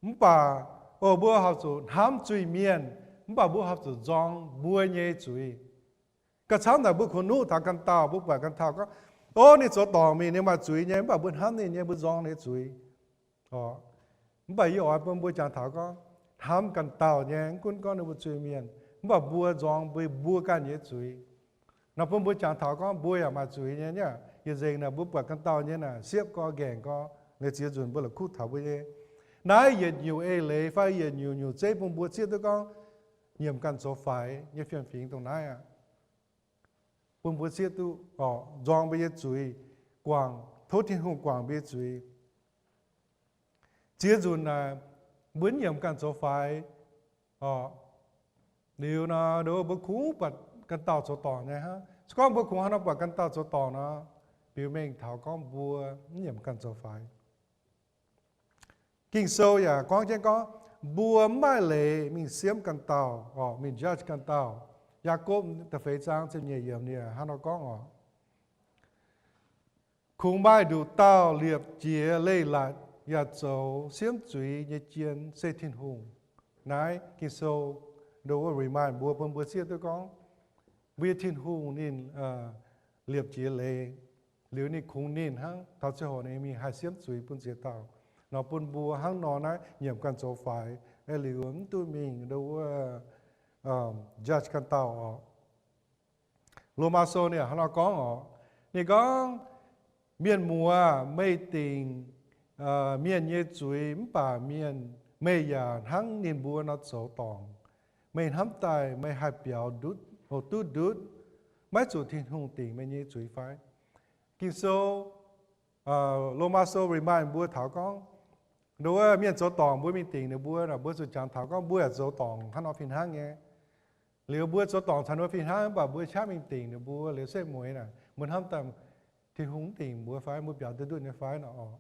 mv baac, o, mbuo horpc zuqc hnamv zuiz-mienh, mv baac mbuo horpc zuqc nzorng mbuo nyei zuiz. Gauh camv naaic mbuo kungx nuqv taux ganh dauh, mbuo buatc ganh dauh gorngv, o, ninh zoux dorngc mingh, ninh maaih zuiz nyei, mv baac mbuo hnamv ninh nyei, mbuo nzorng ninh nyei zuiz. Mv baac yie oix bun mbuo jangx taux gorngv, hnamv ganh dauh nyei, mv gunv gorngv ninh mbuo zuiz-mienh, mv baac mbuo nzorng mbuo, mbuo ganh nyei zuiz. Nor bun mbuo jangx taux gorngv mbuo yaac maaih zuiz nyei, yie nzengc naaic mbuo buatc ganh dauh nyei naaic siepv gorx nqaengc gorx, liuz ziex nzunc mbuo la'kuqv taux mbuo nyei. Naaiv yietc nyungc eix leiz fai yietc nyungc nyungc zeiv bun mbuo zieqv duqv gorngv nyiemc ganh zoux faix nyei fiem-fingx dongh naaiv aqv. Bun mbuo zieqv duqv oc, nzorng mbuo nyei zuiz, guangc, tov Tin-Hungh guangc mbuo nyei zuiz. Ziex nzunc naaic, mbuo nyiemc ganh zoux faix oc. Liuz nor, mbuo kungx buatc ganh dauh zoux dorngc nyei hnangv. Se gorngv mbuo kungx hnangv nor buatc ganh dauh zoux dorngc nor, biux mengh taux gorngv mbuo mv nyiemc ganh zoux faix. Ging-Sou yaac gorngv jienv gorngv, mbuo mv maaih leiz mingh siemv ganh dauh oc, mingh judge ganh dauh. Yaakopv da'feix zaang ziepc nyeic yiemc ninh hnangv nor gorngv oc. Kungx maaih nduqc dauh liepc jiez leiz-latc yaac zoux siemv zuiz nyei jien se Tin-Hungh. Naaiv Ging-Sou nduov remind mbuo, bun mbuo zieqv duqv gorngv mbuo nyei Tin-Hungh ninh liepc jiez leiz, liuz ninh kungx ninh hnangv taux ziangh hoc ninh mingh haih siemv zuiz bun ziex dauh. Nor bun mbuo hnangv nor naaiv nyiemc ganh zoux faix, liuz mv duqv mingh nduov judge ganh dauh oc. Lomaa Sou ninh hnangv nor gorngv oc. Ninh gorngv, mienh muoz, meih dingc mienh nyei zuiz, mv baac mienh, meih yaac hnangv ninh mbuo nor zoux dorngc. Meih hnamv daaih meih haih biaux ndutv, duqv ndutv, maiv zuqc Tin-Hungh dingc meih nyei zuiz fai? Ging-Sou, Lomaa Sou remind mbuo taux gorngv, nduov mienh zoux dorngc mbuo mingh dingc ninh mbuo, mbuo zuqc jangx taux gorngv mbuo yaac zoux dorngc hnangv nor fih hnangv nyei. Liuz mbuo zoux dorngc caux ninh mbuo fih hnangv, mv baac mbuo qaqv mingh dingc ninh mbuo liuz setv mueiz naaic, mbuo hnamv daaih Tin-Hungh mv dingc mbuo fai, mbuo biaux duqv ndutv nyei fai nor oc.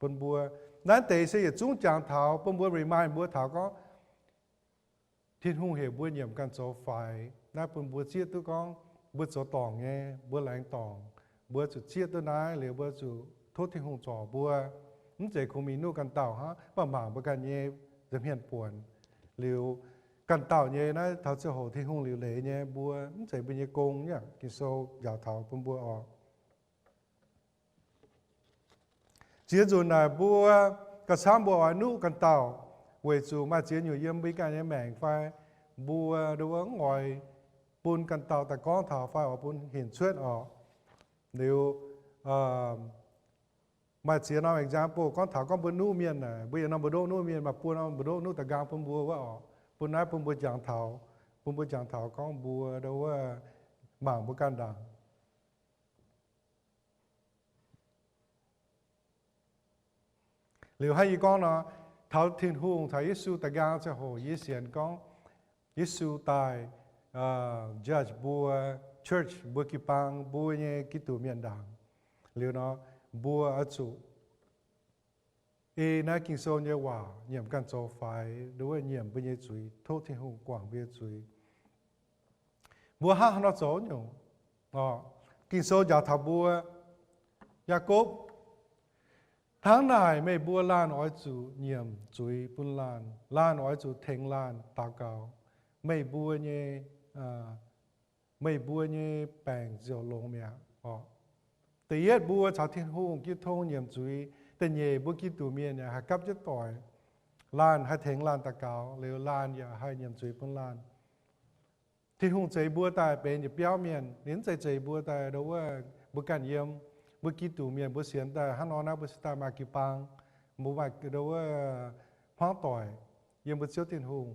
Bun mbuo, naaiv deix se yietc zungv jangx taux bun mbuo remind mbuo taux gorngv Tin-Hungh heuc mbuo nyiemc ganh zoux faix. Naaiv bun mbuo zieqv duqv gorngv mbuo zoux dorngc nyei, mbuo laengz dorngc, mbuo zuqc zieqv duqv naaiv liuz mbuo zuqc tov Tin-Hungh zorc mbuo. Mv zeiz kungx mingh nuqv ganh dauh hnangv, mv baac mangc mbuo ganh nyei nza'hmien buonc. Liuz ganh dauh nyei naaiv taux ziangh hoc Tin-Hungh liuc leiz nyei, mbuo mv zeiz mbuo nyei gong. Yaac Ging-Sou njaaux taux bun mbuo oc. Ziex nzunc naaic mbuo gauh camv mbuo oix nuqv ganh dauh, weic zuqc maaih ziex nyungc yiem mbuo ganh nyei maengc fai mbuo nduov mv oix bun ganh dauh daaih gorngv taux fai oix bun hinc cuotv oc. Liuz maaih ziex norm example gorngv taux gorngv mbuo nuqv mienh naaic, mbuo yietc norm mbu'ndongv nuqv mienh, maaih buo norm mbu'ndongv nuqv da'nqaang bun mbuo wuov oc. Bun naaiv bun mbuo jangx taux, bun mbuo jangx taux gorngv mbuo nduov mangc mbuo ganh ndaangc. Liuz hnangv yie gorngv nor, taux Tin-Hungh caux Yesu da'nqaang ziangh hoc yie sienx gorngv Yesu daaih judge mbuo church, mbuo jiu-baang, mbuo nyei Giduc mienh ndaangc. Liuz nor, mbuo oix zuqc ei naaiv Ging-Sou nyei waac nyiemc ganh zoux faix, nduov nyiemc mbuo nyei zuiz, tov Tin-Hungh guangc mbuo nyei zuiz. Mbuo hnangv haaix nor zoux nyungc? Ging-Sou njaaux taux mbuo, Yaakopv, hnangv naaic meih mbuo laanh oix zuqc nyiemc zuiz bun laanh, laanh oix zuqc tengx laanh daux gaux, meih mbuo nyei, meih mbuo nyei baengc ziouc longx mi'aqv. Da'yietv mbuo caux Tin-Hungh jiu tong nyiemc zuiz. Da'nyeic mbuo Giduc mienh yaac haih gapv jienv doic. Laanh haih tengx laanh daux gaux, liuz laanh yaac haih nyiemc zuiz bun laanh. Tin-Hungh zeix mbuo daaih benx yietc biauv mienh. Ninh mv zeiz zeix mbuo daaih nduov wuov mbuo ganh yiem. Mbuo Giduc mienh mbuo sienx daaih hnangv nor naaiv mbuo cingx daaih maaih jiu-baang, mbuo maaih nduov wuov hmuangv doic yiem mbuo Ziouv Tin-Hungh.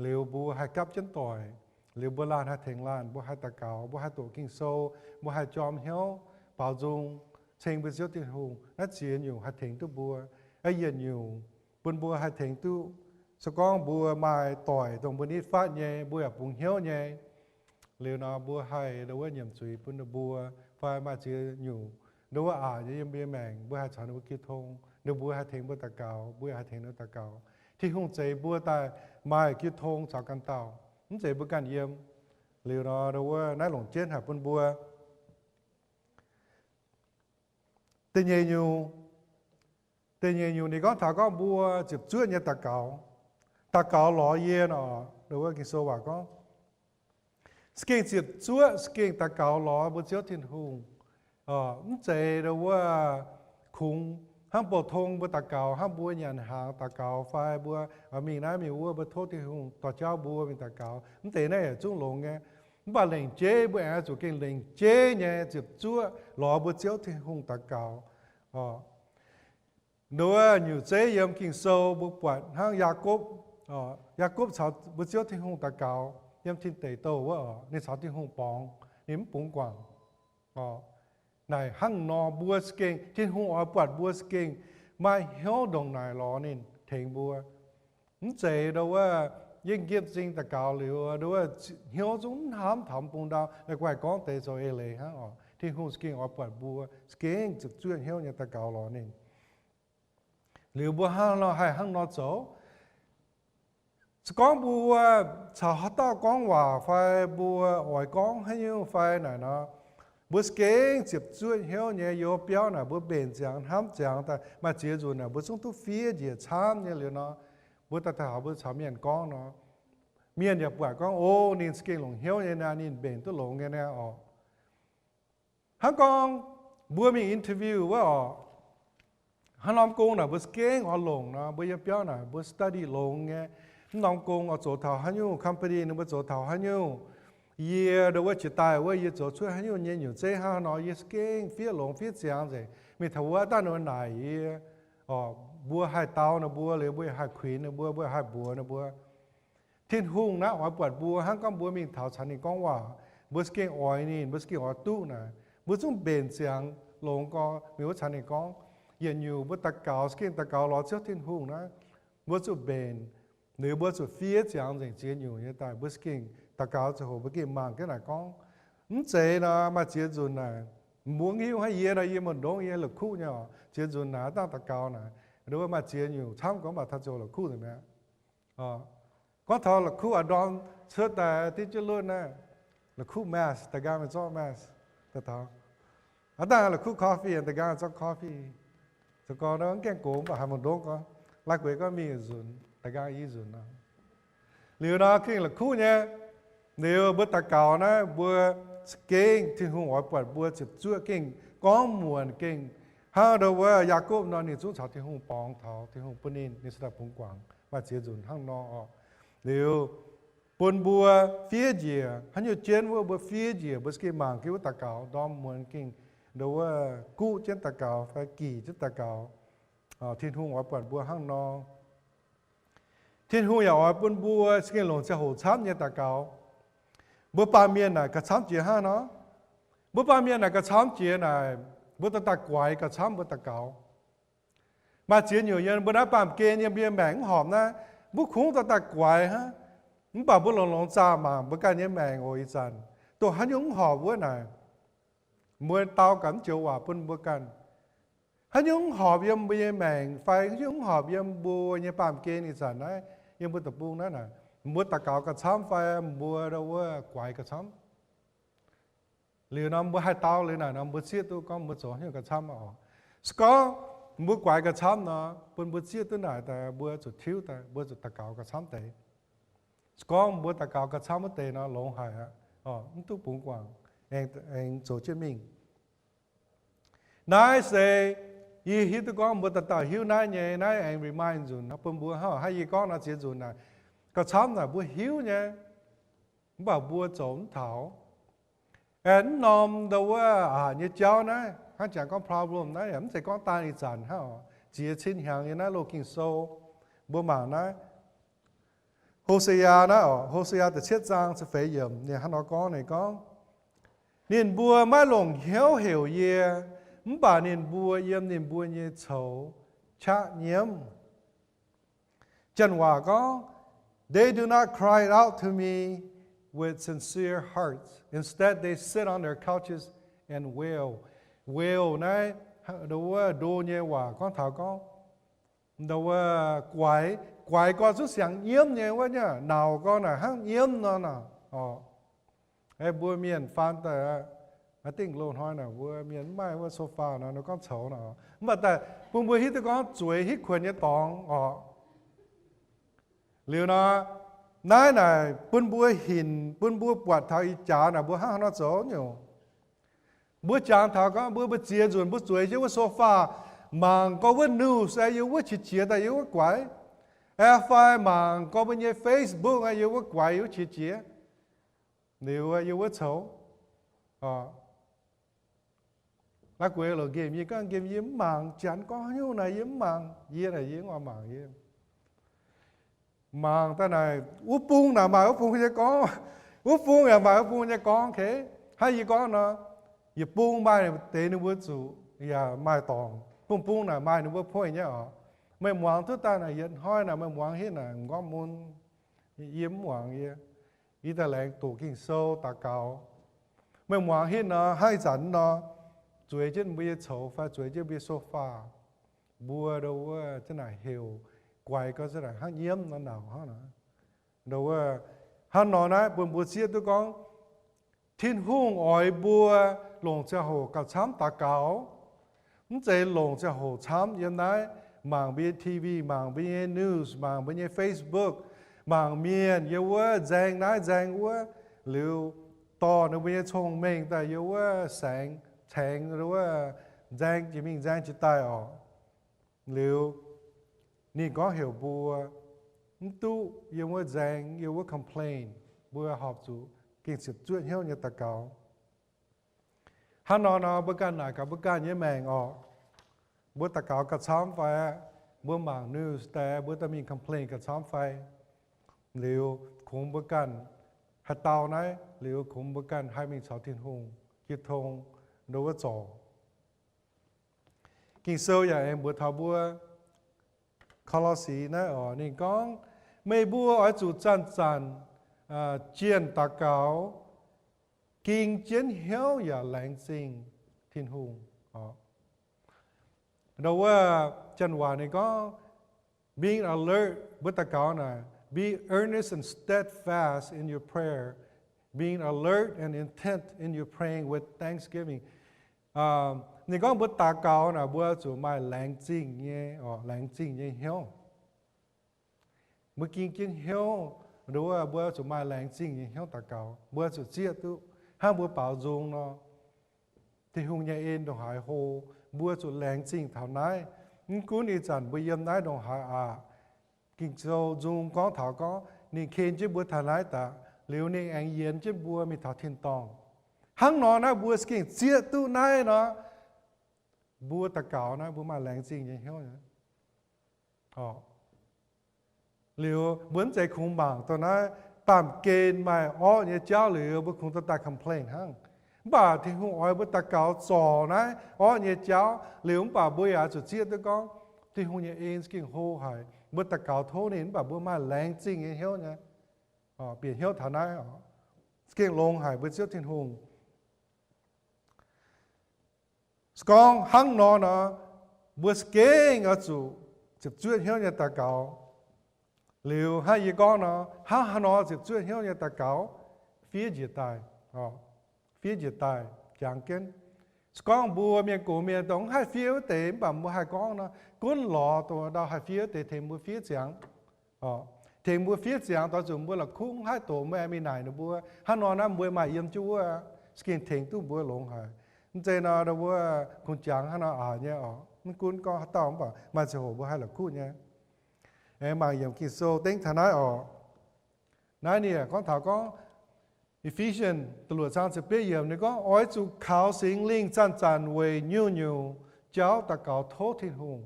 Liuz mbuo haih gapv jienv doic. Liuz mbuo laanh haih tengx laanh, mbuo haih daux gaux, mbuo haih doqc Ging-Sou, mbuo haih jorm hnyouv, baaux nzung, ceng mbuo Ziouv Tin-Hungh. Naaiv ziex nyungc haih tengx duqv mbuo. Yietc nyungc bun mbuo haih tengx duqv, se gorngv mbuo maaih doic dongh mbuo nitv fatv nyei, mbuo yaac bungx hnyouv nyei. Liuz nor mbuo haih nduov wuov nyiemc zuiz bun ninh mbuo, fai maaih ziex nyungc nduov wuov aqc nyei yiem mbuo nyei maengc, mbuo haih caux ninh mbuo jiu tong, ninh mbuo haih tengx mbuo daux gaux, mbuo yaac haih tengx ninh daux gaux. Tin-Hungh zeix mbuo daaih maaih jiu tong caux ganh dauh, mv zeiz mbuo ganh yiem. Liuz nor nduov wuov naaiv longc jienv haic bun mbuo. Da'nyeic nyungc, da'nyeic nyungc ninh gorngv taux gorngv mbuo ziepc zuoqv nyei daux gaux. Daux gaux lorz yie nor, nduov wuov Ging-Sou waac gorngv, za'gengh ziepc zuoqv, za'gengh daux gaux lorz mbuo Ziouv Tin-Hungh. Mv zeiz nduov wuov kungx Hnangv bouh tong mbuo daux gaux, hnangv mbuo nyanc hnaangx daux gaux fai mbuo mingh naaiv mingh wuov, mbuo tov Tin-Hungh dorh jauv mbuo mingh daux gaux, mv deix naaiv yaac zungv longx nyei. Mv baac lengc jeiv mbuo aengx zuqc gengh lengc jeiv nyei ziepc zuoqv lorz mbuo Ziouv Tin-Hungh daux gaux. Nduov nyutc zeiv yiem Ging-Sou mbuo buatc hnangv Yaakopv, Yaakopv caux mbuo Ziouv Tin-Hungh daux gaux yiem tin deic douh wuov oc, ninh caux Tin-Hungh borngz, ninh mv bungx guangc. Naaic hnangv nor mbuo za'gengh, Tin-Hungh oix buatc mbuo za'gengh maaih hnyouv ndongc naaic lorz ninh tengx mbuo. Mv zeiz nduov wuov, yie nqemh zingh daux gaux liuz, nduov wuov, hnyouv zungv mv hnamv taux m'bung ndau, la'guaih gorngv deix zoux eix leiz hnangv oc. Tin-Hungh za'gengh oix buatc mbuo za'gengh ziepc zuoqv hnyouv nyei daux gaux lorz ninh. Liuz mbuo hnangv nor haih hnangv nor zoux. Se gorngv mbuo caux haaix dauh gorngv waac fai mbuo oix gorngv haaix nyungc fai naaic nor, mbuo za'gengh ziepc zuoqv hnyouv nyei, yiem biauv naaic mbuo mbenc ziangx hnamv ziangx daaih, maaih ziex nzunc naaic mbuo zungv duqv fiev njiec camv nyei liuz nor, mbuo daaih taux mbuo caux mienh gorngv nor, mienh yaac buatc gorngv, o, ninh za'gengh longc hnyouv nyei naaic, ninh mbenc duqv longx nyei naaic oc. Hnangv gorngv mbuo mingh interview wuov oc, haaix norm gong naaic mbuo za'gengh oix longc nor, mbuo yiem biauv naaic mbuo study longx nyei. Mv norm gong oix zoux taux haaix nyungc company, ninh mbuo zoux taux haaix nyungc, yie nduov wuov jiex daaih wuov yie zoux cuotv haaix nyungc nyei nyutc zeiv hnangv haaix nor, yie za'gengh fiev longx fiev ziangx nzengc. Mingh taux wuov daaih ninh mbuo naaic yie, mbuo haih dau ninh mbuo liuz, mbuo haih kuinx ninh mbuo, mbuo haih mbuox ninh mbuo. Tin-Hungh naaiv oix buatc mbuo hnangv gorngv mbuo mingh taux caux ninh gorngv waac, mbuo za'gengh oix ninh, mbuo za'gengh oix duqv naaic, mbuo zungv mbenc ziangx longx gorx mingh wuov caux ninh gorngv. Yietc nyungc mbuo daux gaux za'gengh daux gaux lorz Ziouv Tin-Hungh naaiv, mbuo zuqc mbenc, liuz mbuo zuqc fiev ziangx nzengc ziex nyungc nyei daaih, mbuo za'gengh daux gaux ziangh hoc mbuo gengh mangc jienv naaic gorngv. Mv zeiz nor maaih ziex nzunc naaic, mbuo hiuv hnangv yie nor, yie mbu'ndongx yie la'kuqv nyei oc, ziex nzunc naaic dangh daux gaux naaic, nduov maaih ziex nyungc camv gorngv mv baac taux ziangh hoc la'kuqv nzengc mi'aqv. Gorngv taux la'kuqv a'ndorm cuotv daaih diqv jienv lunv naaiv, la'kuqv mask, da'nqaang mingh zorqv mask daaih taux. Aav dangh la'kuqv coffee, da'nqaang zorqv coffee. Zoux gorngv mv gaengh gox mv baac haaix mbu'ndongx gorngv, laaix gueix gorngv mingh nzunc, da'nqaang i nzunc nor. Liuz nor gengh la'kuqv nyei. Liuz mbuo daux gaux naaiv mbuo za'gengh Tin-Hungh oix buatc mbuo ziepc zuoqv gengh gorngv muonc gengh hnangv nduov wuov Yaakopv nor, ninh zungv caux Tin-Hungh borngz taux Tin-Hungh bun ninh, ninh cingx daaih bungx guangc. Maaih ziex nzunc hnangv nor oc. Liuz bun mbuo fiev njiec, haaix nyungc jienv wuov mbuo fiev njiec, mbuo za'gengh mangc jienv wuov daux gaux, ndorm muonz gengh nduov wuov guqv jienv daux gaux fai gix jienv daux gaux. Tin-Hungh oix buatc mbuo hnangv nor. Tin-Hungh yaac oix bun mbuo za'gengh longc ziangh hoc camv nyei daux gaux. Mbuo baamh mienh naaic gauh camv jiex hnangv nor. Mbuo baamh mienh naaic gauh camv jiex naaic, mbuo dorh daaih guaix gauh camv mbuo daux gaux. Maaih ziex nyungc yiem mbuo naaiv baamh gen yiem mbuo nyei maengc mv horpc naaiv, mbuo kungx dorh daaih guaix hnangv. Mv baac mbuo longx-longx zaah mangc mbuo ganh nyei maengc oc, ih zanc dongh haaix nyungc mv horpc wuov naaic, mbuo dau gaax mv joux waac bun mbuo ganh. Haaix nyungc mv horpc yiem mbuo nyei maengc fai haaix nyungc mv horpc yiem mbuo nyei baamh gen ih zanc naaiv, yiem mbuo deic-bung naaiv naaic, mbuo daux gaux gauh camv fai mbuo wuov guaix gauh camv. Liuz nor mbuo haih dau liuz naaic nor mbuo zieqv duqv gorngv mbuo zoux haaix nyungc gauh camv oc. Se gorngv mbuo guaix gauh camv nor, bun mbuo zieqv duqv naaic daaih mbuo zuqc tiuv daaih, mbuo zuqc daux gaux gauh camv deix. Se gorngv mbuo daux gaux gauh camv wuov deix nor, longx haic aqv, mv duqv bungx guangc, aengx zoux jienv mingh. Naaiv se yie hiuv duqv gorngv mbuo dauh dauh hiuv naaiv nyei, naaiv aengx remind nzunc bun mbuo hnangv haaix yie gorngv nor ziex nzunc naaic, gauh camv naaic mbuo hiuv nyei, mv baac mbuo zoux mv taux. Aengx mv norm ndau wuov aqc nyei jauv naaiv, hnangv jangx gorngv problem naaiv yaac mv zeiz gorngv daan ih zanc hnangv oc. Ziex cin hnyangx nyei naaiv loz Ging-Sou, mbuo mangc naaiv Ho^se^yaa naaiv oc, Ho^se^yaa da'cietv zaang ziepc feix yiemc, ninh hnangv nor gorngv, ninh gorngv, ninh mbuo maiv longc hnyouv heuc yie, mv baac ninh mbuo yiem ninh mbuo nyei coux qaqv nyiemv. Janx waac gorngv, they do not cry out to me with sincere hearts. Instead, they sit on their couches and wail. Wail naaiv, ndau wuov ndo nyei waac gorngv taux gorngv, ndau wuov guaix, guaix gorx zuqc siangx nyiemv nyei wuov nyei, nauc gorx naaic hnangv nyiemv nor naaic oc. Mbuo mienh faan daaih, I think loz-hnoi naaic mbuo mienh mv maaih wuov sofa nor, nor gorngv coux nor, mv baac daaih bun mbuo hiuv duqv gorngv zueiz hitv kuonx nyei dorngx oc. Liuz nor, naaiv naaic bun mbuo hinc, bun mbuo buatc taux ih jaax naaic mbuo hnangv haaix nor zoux nyungc. Mbuo jangx taux gorngv mbuo, mbuo ziex nzunc mbuo zueiz jienv wuov sofa, mangc gorx wuov news aeqv, yiem wuov qiex jiez daaih yiem wuov guaix, aeqv fai mangc gorx mbuo nyei Facebook aeqv, yiem wuov guaix yiem wuov qiex jiez, liuz yiem wuov coux. La'guaih loc nqemh yie gorngv nqemh yie mv mangc, janx gorngv haaix nyungc naaic yie mv mangc, yie naaic yie mv oix mangc yie. Mangc daaih naaic wuov bung naaic maaih wuov bung nyei gorngv, wuov bung yaac maaih wuov bung nyei gorngv, okay? Hnangv yie gorngv nor, yietc bung maaih deix ninh mbuo zuqc yaac maaih dorngx, bung bung naaic maaih ninh mbuo point nyei oc. Meih muangx duqv daaih naaic yietc hnoi naaic meih muangx hitv naaic m'nqorngv mun, yie mv muangx yie. Yie daaih laengz doqc Ging-Sou daux gaux. Meih muangx hitv nor, hnangv ih zanc nor, zueiz jienv mbuo nyei coux fai zueiz jienv mbuo nyei sofa, mbuo ndo wuov za'naaic heuc guaix gau za'naaic hnangv nyiemv nor nauc hnangv nor. Ndo wuov, hnangv nor naaiv bun mbuo zieqv duqv gorngv Tin-Hungh oix mbuo longc ziangh hoc gauh camv daux gaux. Mv zeiz longc ziangh hoc camv yiem naaiv mangc mbuo nyei T V, mangc mbuo nyei news, mangc mbuo nyei Facebook, mangc mienh yiem wuov nzaeng naaiv nzaeng wuov, liuz dorh ninh mbuo nyei cong-mengh daaih yiem wuov saengx caengx wuov nzaeng jiex mingh nzaeng jiex daaih oc. Liuz ninh gorngv heuc mbuo mv duqv yiem wuov nzaeng, yiem wuov complain, mbuo horpc zuqc gengh ziepc zuoqv hnyouv nyei daux gaux. Hnangv nor nor mbuo ganh naaic gaax mbuo ganh nyei maengc oc. Mbuo daux gaux gauh camv fai? Mbuo mangc news daaih mbuo daaih mingh complain gauh camv fai? Liuz kungx mbuo ganh haih dau naaiv, liuz kungx mbuo ganh haih mingh caux Tin-Hungh jiu tong ndo wuov zorc. Ging-Sou yaac aengx mbuox taux mbuo, Ko^lo^si naaiv oc, ninh gorngv, meih mbuo oix zuqc zanc-zanc jienh daux gaux, ging jienv hnyouv yaac laengz zingh Tin-Hungh. Ndo wuov janx waac ninh gorngv, being alert, mbuo daux gaux naaic, be earnest and steadfast in your prayer, being alert and intent in your praying with thanksgiving. Ninh gorngv mbuo daux gaux naaic mbuo zuqc maaih laengz zingh nyei, laengz zingh nyei hnyouv. Mbuo ging jienv hnyouv, ndo wuov mbuo zuqc maaih laengz zingh nyei hnyouv daux gaux. Mbuo zuqc zieqv duqv hnangv mbuo baaux nzung nor, Tin-Hungh nyei en ndongc haaix hlo, mbuo zuqc laengz zingh taux naaiv. Mv gunv ih zanc mbuo yiem naaiv ndongc haaix aqc, Ging-Sou nzung gorngv taux gorngv ninh ken jienv mbuo taux naaiv daaih, liuz ninh aengx yienx jienv mbuo mingh taux tin-dorngh. Hnangv nor naaiv mbuo gengh zieqv duqv naaiv nor, mbuo daux gaux naaiv mbuo maaih laengz zingh nyei hnyouv. Liuz mbuo mv zeiz kungx mangc dongh naaiv baamh gen maaih orqv nyei jauv liuz mbuo kungx dorh daaih complain hnangv. Mv baac Tin-Hungh oix mbuo daux gaux zorc naaiv orqv nyei jauv liuz, mv baac mbuo yaac zuqc zieqv duqv gorngv Tin-Hungh nyei en za'gengh hlo haic. Mbuo daux gaux tov ninh, mv baac mbuo maaih laengz zingh nyei hnyouv nyei, bieqc hnyouv taux naaiv, za'gengh longx haic mbuo Ziouv Tin-Hungh. Se gorngv hnangv nor nor, mbuo za'gengh oix zuqc ziepc zuoqv hnyouv nyei daux gaux. Liuz hnangv yie gorngv nor, hnangv haaix nor ziepc zuoqv hnyouv nyei daux gaux? Fiev njiec daaih, fiev njiec daaih jangx jienv. Se gorngv mbuo mienh gox mienh dongh mv haih fiev wuov deix, mv baac mbuo haih gorngv nor, gunv lorz dongh ndau haih fiev wuov deix tengx mbuo fiev ziangx. Tengx mbuo fiev ziangx doix zuqc mbuo la'kuqv mv haih doqc mbuo aengx mingh naaic ninh mbuo. Hnangv nor naaiv mbuo maaih yiem jienv wuov, za'gengh tengx duqv mbuo longx haic. Mv zeiz nor, wuov kungx jangx hnangv nor aqc nyei oc. Mv gunv gorngv haaix dauh mv baac maaih ziangh hoc mbuo haih la'kuqv nyei. Aengx mangc yiem Ging-Sou dengv taux naaiv oc. Naaiv ninh gorngv taux gorngv, Ephesians da'luoqc zaang ziepc betv yiemc ninh gorngv, oix zuqc kaux Singx Lingh zanc-zanc weic nyungc-nyungc jauv daux gaux tov Tin-Hungh.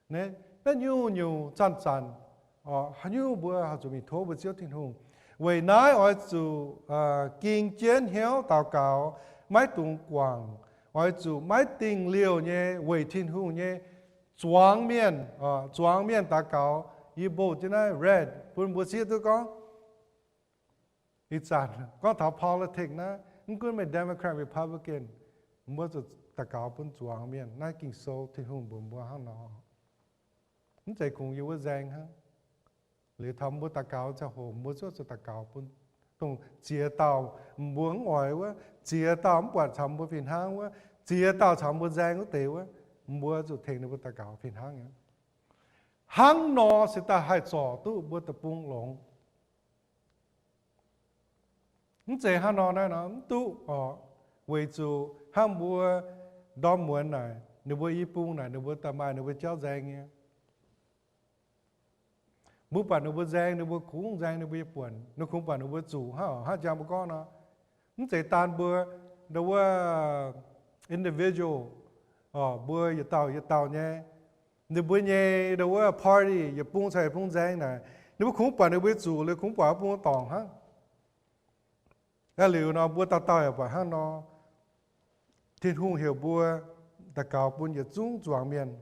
Naaiv nyungc-nyungc zanc-zanc, haaix nyungc mbuo haih zuqc mingh tov mbuo Ziouv Tin-Hungh. Weic naaiv oix zuqc ging jienv hnyouv daux gaux, maiv dungx guangc. Oix zuqc maiv dingh liouh nyei weic Tin-Hungh nyei zuangx mienh, zuangx mienh daux gaux. Yie mboh jienv naaiv red bun mbuo zieqv duqv gorngv, ih zanc gorngv taux politics naaiv, mv gunv meih Democrat, Republican, mbuo zuqc daux gaux bun zuangx mienh. Naaiv Ging-Sou Tin-Hungh mbuox mbuo hnangv nor. Mv zeiz kungx yiem wuov nzaeng hnangv. Liuz taux mbuo daux gaux ziangh hoc mbuo zuqc daux gaux bun dongh ziex dauh mbuo mv oix wuov, ziex dauh mv buatc caux mbuo fih hnangv wuov, ziex dauh caux mbuo nzaeng wuov deix wuov, mbuo zuqc tengx ninh mbuo daux gaux fih hnangv nyei. Hnangv nor se daaih haih zorc duqv mbuo deic-bung longx. Mv zeiz hnangv nor naaiv nor mv duqv oc. Weic zuqc hnangv mbuo ndorm muonz naaic, Ninh mbuo i bung naaic ninh mbuo daaih maaih ninh mbuo jauv nzaeng nyei. Mbuo buatc ninh mbuo nzaeng, ninh mbuo kungx nzaeng ninh mbuo nyei buonc. Ninh kungx buatc ninh mbuo zuqc hnangv, hnangv jang mbuo gorngv nor, mv zeiz daan mbuo ndo wuov individual, mbuo yietc dauh yietc dauh nyei, ninh mbuo nyei ndo wuov party yietc bung caux yietc bung nzaeng naaic, ninh mbuo kungx buatc ninh mbuo nyei zuqc liuz kungx buatc wuov bung dorngc hnangv. Aa, liuz nor mbuo dauh dauh yaac buatc hnangv nor. Tin-Hungh heuc mbuo daux gaux bun yietc zungv zuangx mienh.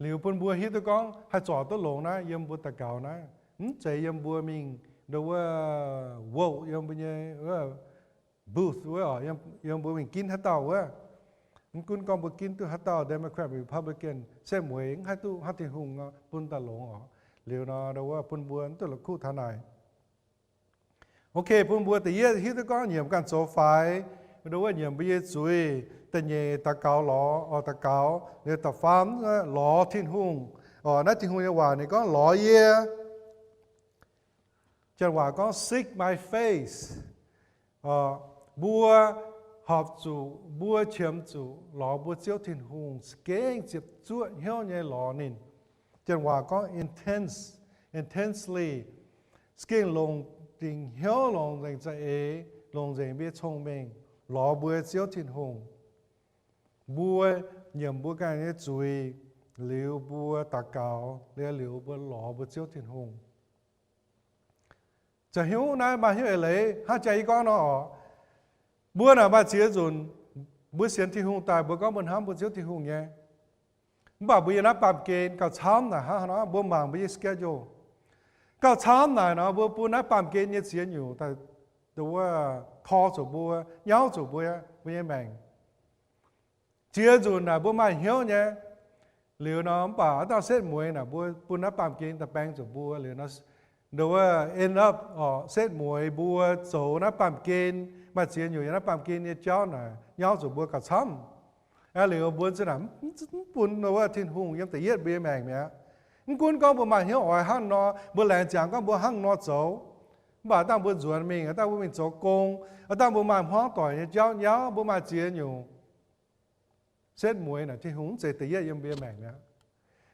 Liuz bun mbuo hiuv duqv gorngv haih zorc duqv longx naaiv yiem mbuo daux gaux naaiv, mv zeiz yiem mbuo mingh ndo wuov vote yiem mbuo nyei booth wuov, yiem mbuo mingh ginv haaix dauh wuov. Mv gunv gorngv mbuo ginv duqv haaix dauh Democrat, Republican, setv mueiz mv haih duqv hnangv Tin-Hungh nor bun daaih longx oc. Liuz nor ndo wuov bun mbuo mv duqv la'kuqv taux naaic. Ok, bun mbuo da'yietv hiuv duqv gorngv nyiemc ganh zoux faix, ndo wuov nyiemc mbuo nyei zuiz. Da'nyeic daux gaux lorz, oc, daux gaux. Liuz da'faam lorz Tin-Hungh. Oc, naaiv Tin-Hungh nyei waac ninh gorngv lorz yie. Janx-waac gorngv seek my face. Mbuo horpc zuqc, mbuo qiemx zuqc lorz mbuo Ziouv Tin-Hungh, za'gengh ziepc zuoqv hnyouv nyei lorz ninh. Janx-waac gorngv intense, intensely. Za'gengh longc dingc hnyouv, longc nzengc za'eix, longc nzengc mbuo nyei cong-mengh lorz mbuo Ziouv Tin-Hungh. Mbuo nyiemc mbuo ganh nyei zuiz, liuz mbuo daux gaux, liuz, liuz mbuo lorz mbuo Ziouv Tin-Hungh. Ziouc hnyouv naaiv maaih hnyouv eix leiz hnangv jaa yie gorngv nor oc. Mbuo naaic maaih ziex nzunc, mbuo sienx Tin-Hungh daaih mbuo gorngv mbuo hnamv mbuo Ziouv Tin-Hungh nyei. Mv baac mbuo yiem naaiv baamh gen gauh camv naaic hnangv haaix nor mbuo mangc mbuo nyei schedule. Gauh camv naaic nor mbuo bun naaiv baamh gen nyei ziex nyungc daaih, wuov, tor zuqc mbuo, nyauv zuqc mbuo, mbuo nyei maengc. Ziex nzunc naaic mbuo maaih hnyouv nyei. Liuz nor mv baac aav dauh setv mueiz naaic mbuo bun naaiv baamh gen daaih baeng zuqc mbuo liuz nor, ndo wuov end up oc, setv mueiz mbuo zoux naaiv baamh gen, maaih ziex nyungc yiem naaiv baamh gen nyei jauv naaic nyauv zuqc mbuo gauh camv. Aa, liuz mbuo za'naaic mv bun ndo wuov Tin-Hungh yiem da'yietv mbuo nyei maengc mi'aqv. Mv gunv gorngv mbuo maaih hnyouv oix hnangv nor, mbuo laengz ziangx gorngv mbuo hnangv nor zoux, mv baac aav dangh mbuo nzuonx mingh, aav dangh mbuo mingh zoux gong, aav dangh mbuo maaih hmuangv doic nyei jauv nyauv, mbuo maaih ziex nyungc setv mueiz naaic Tin-Hungh mv zeiz da'yietv yiem mbuo nyei maengc mi'aqv.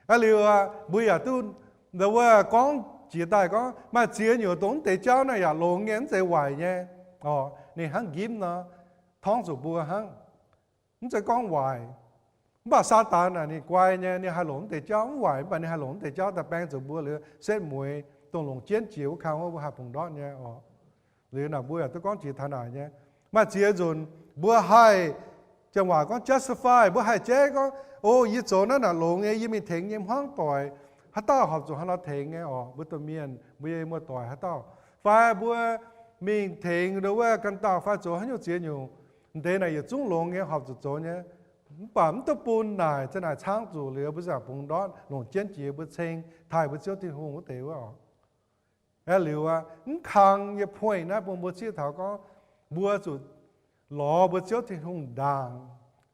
Aa, liuz mbuo yaac duqv ndo wuov gorngv jiex daaih gorngv maaih ziex nyungc dongh mv deix jauv naaiv yaac longx nyei, mv zeiz waaic nyei. Oc, ninh hnangv nqimv nor, torngv zuqc mbuo hnangv. Mv zeiz gorngv waaic. Mv baac Saadaan naaic ninh guai nyei, ninh haih longc mv deix jauv mv waaic, mv baac ninh haih longc mv deix jauv daaih baeng zuqc mbuo liuz setv mueiz dongh longc jienv jiex wuov kang wuov mbuo haih bungx ndortv nyei oc. Liuz naaic mbuo yaac duqv gorngv jiex taux naaic nyei. Maaih ziex nzunc mbuo haih, janx-waac gorngv justify, mbuo haih jaiv gorngv, o, yie zoux naaiv naaic longx nyei, yie mingh tengx nyei hmuangv doic, haaix dauh horpc zuqc hnangv nor tengx nyei oc, mbuo domh mienh, mbuo nyei muoz-doic haaix dauh. Fai mbuo mingh tengx ndo wuov ganh dauh fai zoux haaix nyungc ziex nyungc, deix naaic yietc zungv longx nyei, horpc zuqc zoux nyei. Mv baac mv duqv bun naaic, za'naaic caangv zuqc liuz mbuo za'naaic bungx ndortv longc jienv jiex mbuo ceng taaih mbuo Ziouv Tin-Hungh wuov deix wuov oc. Aa, liuz aqv, mv kang nyei point naaiv bun mbuo zieqv taux gorngv mbuo zuqc lorz mbuo Ziouv Tin-Hungh ndaangc.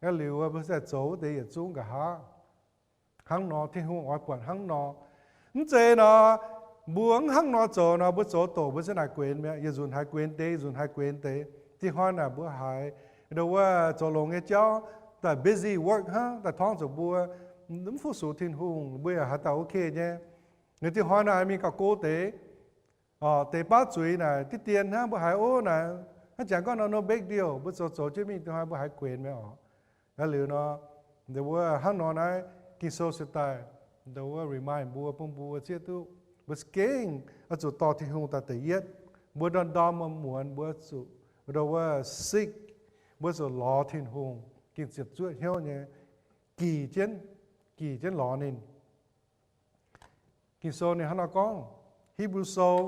Aa, liuz mbuo za'naaic zoux wuov deix yietc zungv nqa'haav. Hnangv nor, Tin-Hungh oix buatc hnangv nor. Mv zeiz nor, mbuo mv hnangv nor zoux nor, mbuo zoux doqc mbuo za'naaic guenx mi'aqv, yietc nzunc haiz guenx deix, yietc nzunc haiz guenx deix. Da'nyeic hnoi naaic mbuo haiz ndo wuov zoux longx nyei jauv, daaih busy work hnangv, daaih torngv zuqc mbuo mv fu-sux Tin-Hungh, mbuo yaac haaix dauh ok nyei. Da'nyeic hnoi naaic mingh gauh go deix, deix baav zuiz naaic diqv dien hnangv, mbuo haiz, o, naaic hnangv jangx gorngv nor no big deal, mbuo zoux zoux jienv mingh, da'nyeic hnoi mbuo haiz guenx mi'aqv oc. Aa, liuz nor, ndo wuov hnangv nor naaiv Ging-Sou se daaih ndo wuov remind mbuo, bun mbuo zieqv duqv mbuo za'gengh oix zuqc dorh Tin-Hungh daaih da'yietv. Mbuo ndorm-ndorm muonz-muonz mbuo zuqc ndo wuov seek, mbuo zuqc lorz Tin-Hungh, gengh ziepc zuoqv hnyouv nyei, gic jienv, gic jienv lorz ninh. Ging-Sou ninh hnangv nor gorngv, Hipv^lu Sou,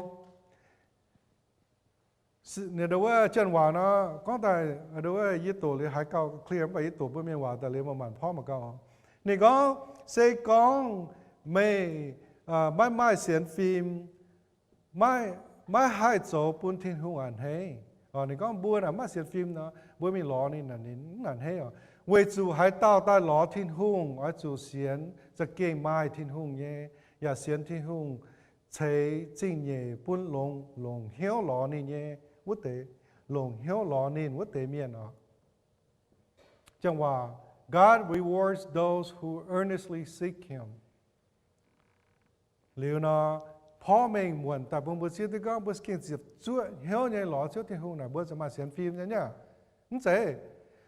ninh ndo wuov janx-waac nor gorngv daaih, ndo wuov yie doqc liuz haiz gauh clear, mv baac yie doqc mbuo mienh waac daaih liuz maaih maanc porv mangc gaax oc. Ninh gorngv, se gorngv meih maiv maaih sienx fim, maiv haih zoux bun Tin-Hungh a'hneiv. Ninh gorngv mbuo naaic maiv sienx fim nor, mbuo mingh lorz ninh naaic, ninh mv a'hneiv oc. Weic zuqc haaix dauh daaih lorz Tin-Hungh oix zuqc sienx za'gengh maaih Tin-Hungh nyei, yaac sienx Tin-Hungh ceix zingh nyeic bun longc, longc hnyouv lorz ninh nyei wuov deix, longc hnyouv lorz ninh wuov deix mienh oc. Janx waac, God rewards those who earnestly seek Him. Liuz nor, porv mengh muonc daaih bun mbuo zieqv duqv gorngv mbuo za'gengh ziepc zuoqv hnyouv nyei lorz Ziouv Tin-Hungh naaic, mbuo ziouc maaih sienx fim nyei niaa. Mv zeiz,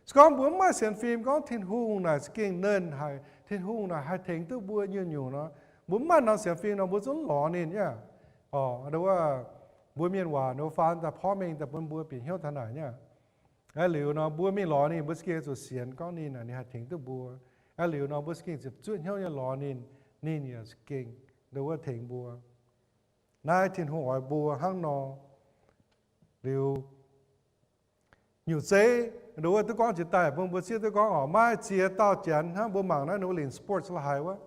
se gorngv mbuo mv maaih sienx fim gorngv Tin-Hungh naaic za'gengh nernh haic, Tin-Hungh naaic haih tengx duqv mbuo nyungc-nyungc nor, mbuo mv maaih norm sienx fim nor, mbuo zungv lorz ninh niaa. Orqc, mbuo mienh waac nor faan daaih porv mengh daaih bun mbuo bieqc hnyouv taux naaic niaa. Aqv, liuz nor mbuo mingh lorz ninh, mbuo za'gengh zuqc sienx gorngv ninh naaic ninh haih tengx duqv mbuo. Aqv, liuz nor mbuo za'gengh ziepc zuoqv hnyouv nyei lorz ninh, ninh yaac za'gengh nduov wuov tengx mbuo. Naaiv Tin-Hungh oix mbuo hnangv nor. Liuz, nyutc zeiv nduov wuov duqv gorngv jiex daaih bun mbuo zieqv duqv gorngv orqc, maaih ziex dauh janx hnangv mbuo mangc naaiv ninh mbuo lingc sports la'haaix wuov.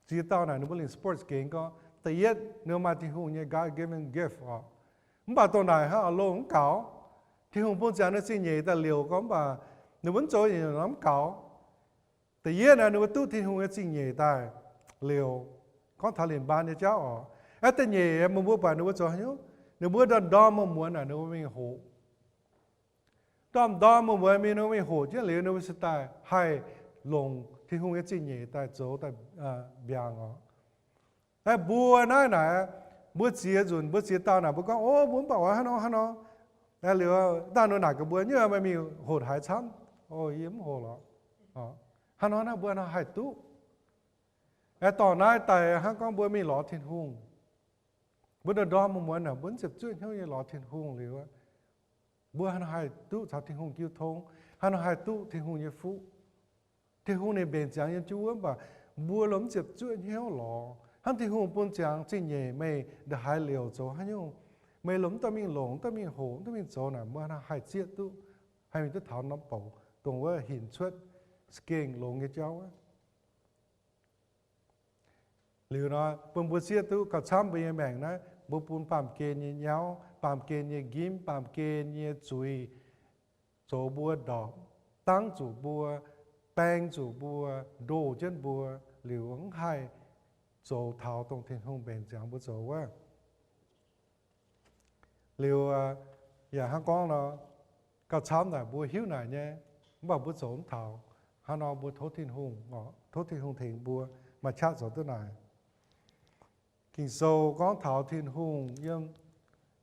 Ziex dauh naaic ninh mbuo lingc sports gengx gorngv, da'yietv ninh mbuo maaih Tin-Hungh nyei God-given gift orqc. Mv baac dongh naaic hnangv a'longh mv gaux. Tin-Hungh bun ziangx ninh zingh nyeic daaih liouc gorngv, mv baac ninh mbuo mv zoux nyei nor mv gaux. Da'yietv naaic ninh mbuo duqv Tin-Hungh nyei zingh nyeic daaih liouc, gorngv taux linc mbaan nyei jauv orqc. Aqv, da'nyeic meih mbuo buatc ninh mbuo zoux haaix nyungc? Ninh mbuo ndorm-ndorm muonz-muonz naaic ninh mbuo mingh hoqc. Ndorm-ndorm muonz-muonz mingh ninh mbuo mingh hoqc jienv liuz ninh mbuo se daaih haih longc Tin-Hungh nyei zingh nyeic daaih zoux daaih mbiaangc orqc. Aqv, mbuo naaiv naaic, mbuo ziex nzunc, mbuo ziex dauh naaic mbuo gorngv, o, mbuo mv baac oix hnangv nor hnangv nor. Aqv, liuz dangh ninh naaic gaax mbuo, nyei meih mingh hoqc haaix camv? O, yie mv hoqc lorqc. Hnangv nor naaiv mbuo nor haih duqv. Aqv, dorh naaiv daaih hnangv gorngv mbuo mingh lorz Tin-Hungh. Mbuo ndorm-ndorm muonz-muonz naaic mbuo mv ziepc zuoqv hnyouv nyei lorz Tin-Hungh liuz, mbuo hnangv nor haih duqv caux Tin-Hungh jiu tong, hnangv nor haih duqv Tin-Hungh nyei fuqv. Tin-Hungh ninh mbenc ziangx yiem jienv wuov, mv baac mbuo lomh mv ziepc zuoqv hnyouv lorz. Hnangv Tin-Hungh bun ziangx zingh nyeic meih ndongc haaix liouc zoux haaix nyungc, meih lomh mv duqv mingh longc, mv duqv mingh hoqc, mv duqv mingh zoux naaic, mbuo hnangv nor haih zieqv duqv, haih mingh duqv taux norm bouc dongh wuov hinc cuotv za'gengh longx nyei jauv wuov. Liuz nor bun mbuo zieqv duqv gauh camv mbuo nyei maengc naaiv, mbuo bun baamh gen nyei nyauv, baamh gen nyei nqimv, baamh gen nyei zuiz zoux mbuo ndorpc, dangv zuqc mbuo, baeng zuqc mbuo, ndoh jienv mbuo, liuz mv haih zoux taux dongh Tin-Hungh mbenc ziangx mbuo zoux wuov. Liuz yaac hnangv gorngv nor, gauh camv naaic mbuo hiuv naaic nyei, mv baac mbuo zoux mv taux. Hnangv nor mbuo tov Tin-Hungh, tov Tin-Hungh tengx mbuo maaih qaqv zoux duqv naaic. Ging-Sou gorngv taux Tin-Hungh,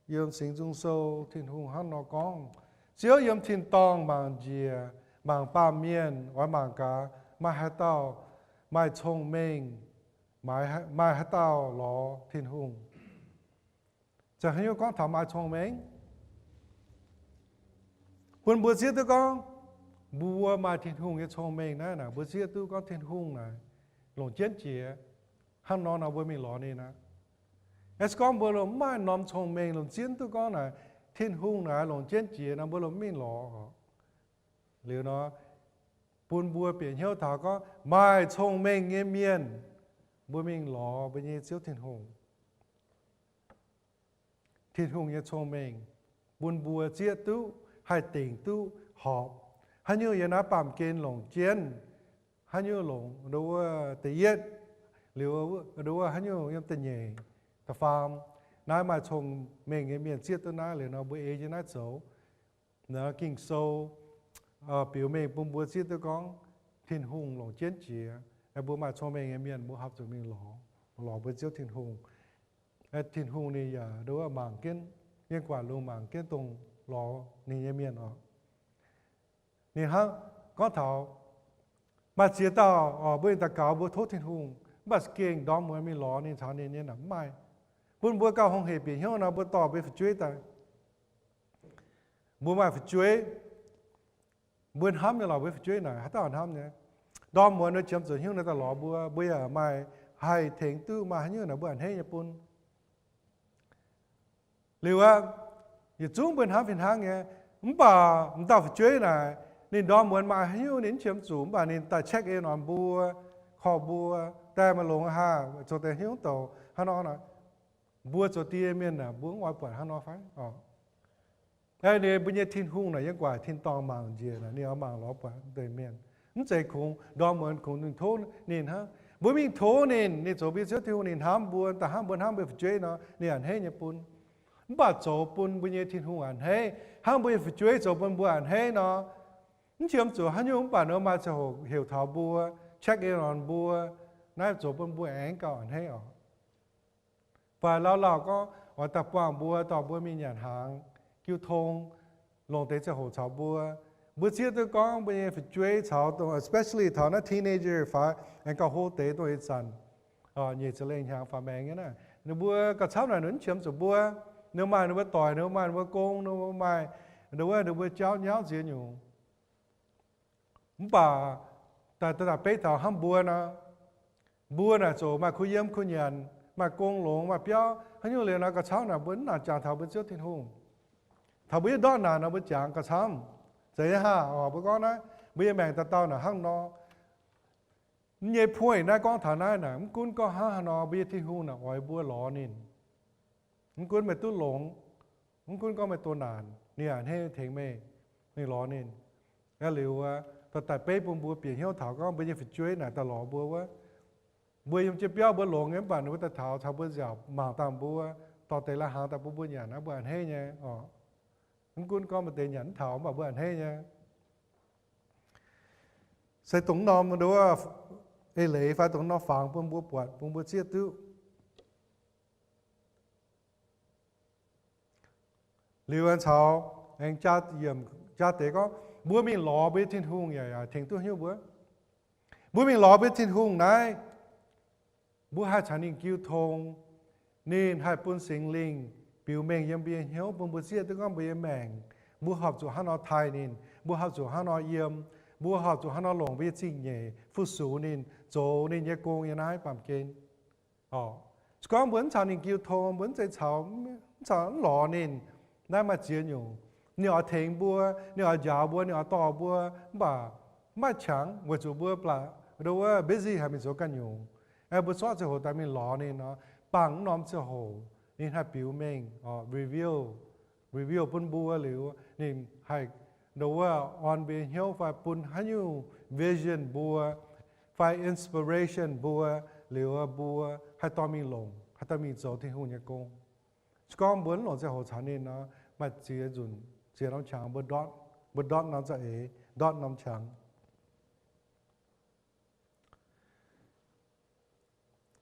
yiem Singx Nzung Sou Tin-Hungh hnangv nor gorngv, Ziouv yiem tin-dorngh mangc njiec, mangc baamh mienh, oix mangc gaax maaih haaix dauh maaih cong-mengh, maaih haaix dauh lorz Tin-Hungh. Ziouc haaix nyungc gorngv taux maaih cong-mengh? Bun mbuo zieqv duqv gorngv mbuo maaih Tin-Hungh nyei cong-mengh naaiv naaic, mbuo zieqv duqv gorngv Tin-Hungh naaic longc jienv jiex. Hnangv nor nor mbuo mingh lorz ninh aqv. Aa, se gorngv mbuo lomh mv maaih norm cong-mengh, lomh zieqv duqv gorngv naaic Tin-Hungh naaic longc jienv jiex nor, mbuo lomh mv mingh lorz oc. Liuz nor, bun mbuo bieqc hnyouv taux gorngv maaih cong-mengh nyei mienh, mbuo mingh lorz mbuo nyei Ziouv Tin-Hungh. Tin-Hungh nyei cong-mengh bun mbuo zieqv duqv, haih dingc duqv horpc haaix nyungc yiem naaiv baamh gen longc jienv, haaix nyungc longc nduov wuov da'yietv, liuz nduov wuov haaix nyungc yiem da'nyeic, da'faam. Naaiv maaih cong-mengh nyei mienh zieqv duqv naaiv liuz nor, mbuo ei jienv naaiv zoux. Ging-Sou biux mengh bun mbuo zieqv duqv gorngv Tin-Hungh longc jienv jiex. Mbuo maaih cong-mengh nyei mienh, mbuo horpc zuqc mingh lorz, lorz mbuo Ziouv Tin-Hungh. Tin-Hungh ninh yaac nduov mangc jienv, mienh guangc lungh mangc jienv dongh lorz ninh nyei mienh oc. Ninh hnangv gorngv taux maaih ziex dauh oc, mbuo daux gaux mbuo tov Tin-Hungh, mv baac za'gengh ndorm muonz mingh lorz ninh caux ninh nyei naaic mv maaih. Bun mbuo gauh hungh hec bieqc hnyouv nor, mbuo dorh mbuo nyei fu'jueiv daaih. Mbuo maaih fu'jueiv, mbuo hnamv nyei lorz mbuo nyei fu'jueiv naaic, haaix dauh hnamv nyei? Ndorm muonz nor qiemx zuqc hnyouv nor daaih lorz mbuo, mbuo yaac maaih haih tengx duqv maaih haaix nyungc naaic mbuo a'hneiv nyei bun. Liuz aqv, yietc zungv mbuo hnamv fih hnangv nyei. Mv baac m'dauh fu'jueiv naaic, ninh ndorm muonz maaih haaix nyungc ninh mv qiemx zuqc, mv baac ninh daaih check in on mbuo, call mbuo, daaih maaih longx haah, zoux deix hnyouv douc hnangv nor naaic. Mbuo zoux die mienh aah, mbuo mv oix buatc hnangv nor fai? Ninh mbuo nyei Tin-Hungh naaic yiem gu'nguaaic tin-dorngh mangc njiec naaic, ninh oix mangc lorz buatc deix mienh. Mv zeiz kungx ndorm muonz kungx mingh tov ninh hnangv. Mbuo mingh tov ninh, ninh zoux mbuo Ziouv Tin-Hungh, ninh hnamv mbuo, da'hnangv mbuo hnamv mbuo fu'jueiv nor, ninh a'hneiv nyei bun. Mv baac zoux bun mbuo nyei Tin-Hungh a'hneiv, hnangv mbuo nyei fu'jueiv zoux bun mbuo a'hneiv nor, Mv qiemx zuqc haaix nyungc mv baac ninh maaih ziangh hoc heuc taux mbuo, check in on mbuo, naaiv zoux bun mbuo aengx gauh a'hneiv oc. Fai lauh lauh gorngv oix daaih buangh mbuo, dorh mbuo mingh nyanc hnaangx, jiu tong, longc deix ziangh hoc caux mbuo. Mbuo zieqv duqv gorngv mbuo nyei fu'jueiv caux dongh, especially taux naaiv teenager fai aengx gauh hlo deix dongh ih zanc nyeic ziepc lengh hnyangx faaux maengx nyei naaiv, ninh mbuo gauh camv naaic ninh mv qiemx zuqc mbuo. Ninh maaih ninh mbuo doic, ninh maaih ninh mbuo gong, ninh mbuo maaih, ninh wuov ninh mbuo jauv nyauv nziex nyungc. Mv baac daaih beiv taux hnangv mbuo nor, mbuo naaic ziouc maaih kuv yiem kuv nyanc, maaih gong longx, maaih biauv, haaix nyungc liuz nor gauh camv naaic mbuo mv nangc jangx taux mbuo Ziouv Tin-Hungh. Taux mbuo yietv ndortv naanc nor mbuo jangx gauh camv. Zeiz nyei haah? Mbuo gorngv naaiv mbuo nyei maengc dauh dauh naaic hnangv nor. Mv nyei point naaiv gorngv taux naaiv naaic, mv gunv gorngv hnangv haaix nor, mbuo nyei Tin-Hungh naaic oix mbuo lorz ninh. Mv gunv meih duqv longx, mv gunv gorngv meih doh naanc, ninh yaac a'hneiv tengx meih, mingh lorz ninh. Aa liuz, daaih beiv bun mbuo bieqc hnyouv taux gorngv mbuo nyei fu'jueiv naaic daaih lorz mbuo wuov, mbuo yiem jienv biauv mbuo longx nyei mv baac ninh mbuo daaih taux caux mbuo nziaauc mangc dangh mbuo, dorh deix lai-hnaangx daaih bun mbuo nyanc naaiv mbuo a'hneiv nyei oc. Mv gunv gorngv maaih deix nyanc mv taux mv baac mbuo a'hneiv nyei. Se dongh norm nduov eix leiz fai dongh norm fangx bun mbuo buatc, bun mbuo zieqv duqv. Liuz aengx caux, aengx jaa, yiemc jaa deix gorngv mbuo mingh lorz mbuo nyei Tin-Hungh yaac, yaac tengx duqv hnyouv mbuo. Mbuo mingh lorz mbuo nyei Tin-Hungh naaiv, mbuo haih caux ninh jiu tong. Ninh haih bun Singx Lingh biux mengh yiem mbuo nyei hnyouv bun mbuo zieqv duqv gorngv mbuo nyei maengc, mbuo horpc zuqc hnangv nor taaih ninh, mbuo horpc zuqc hnangv nor yiem, mbuo horpc zuqc hnangv nor longc mbuo nyei zingh nyeic fu-sux ninh, zoux ninh nyei gong yiem naaiv baamh gen. Se gorngv mbuo mv caux ninh jiu tong, mbuo mv zeiz caux, mv caux, mv lorz ninh, naaiv maaih ziex nyungc. Ninh oix tengx mbuo, ninh oix njaaux mbuo, ninh oix dorh mbuo, mv baac mv maaih qangx weic zuqc mbuo baac nduov busy haih mingh zoux ganh nyungc. Aengx mbuo zorqv ziangh hoc daaih mingh lorz ninh nor, bangc mv norm ziangh hoc ninh haih biux mengh, reveal, reveal bun mbuo liuz ninh haih nduov orn mbuo nyei hnyouv fai bun haaix nyungc vision mbuo fai inspiration mbuo liuz mbuo haih dorh mingh longc, haih dorh mingh zoux Tin-Hungh nyei gong. Se gorngv mbuo mv longc ziangh hoc caux ninh nor, maaih ziex nzunc, ziex norm qangx mbuo ndortv, mbuo ndortv norm za'eix, ndortv norm qangx.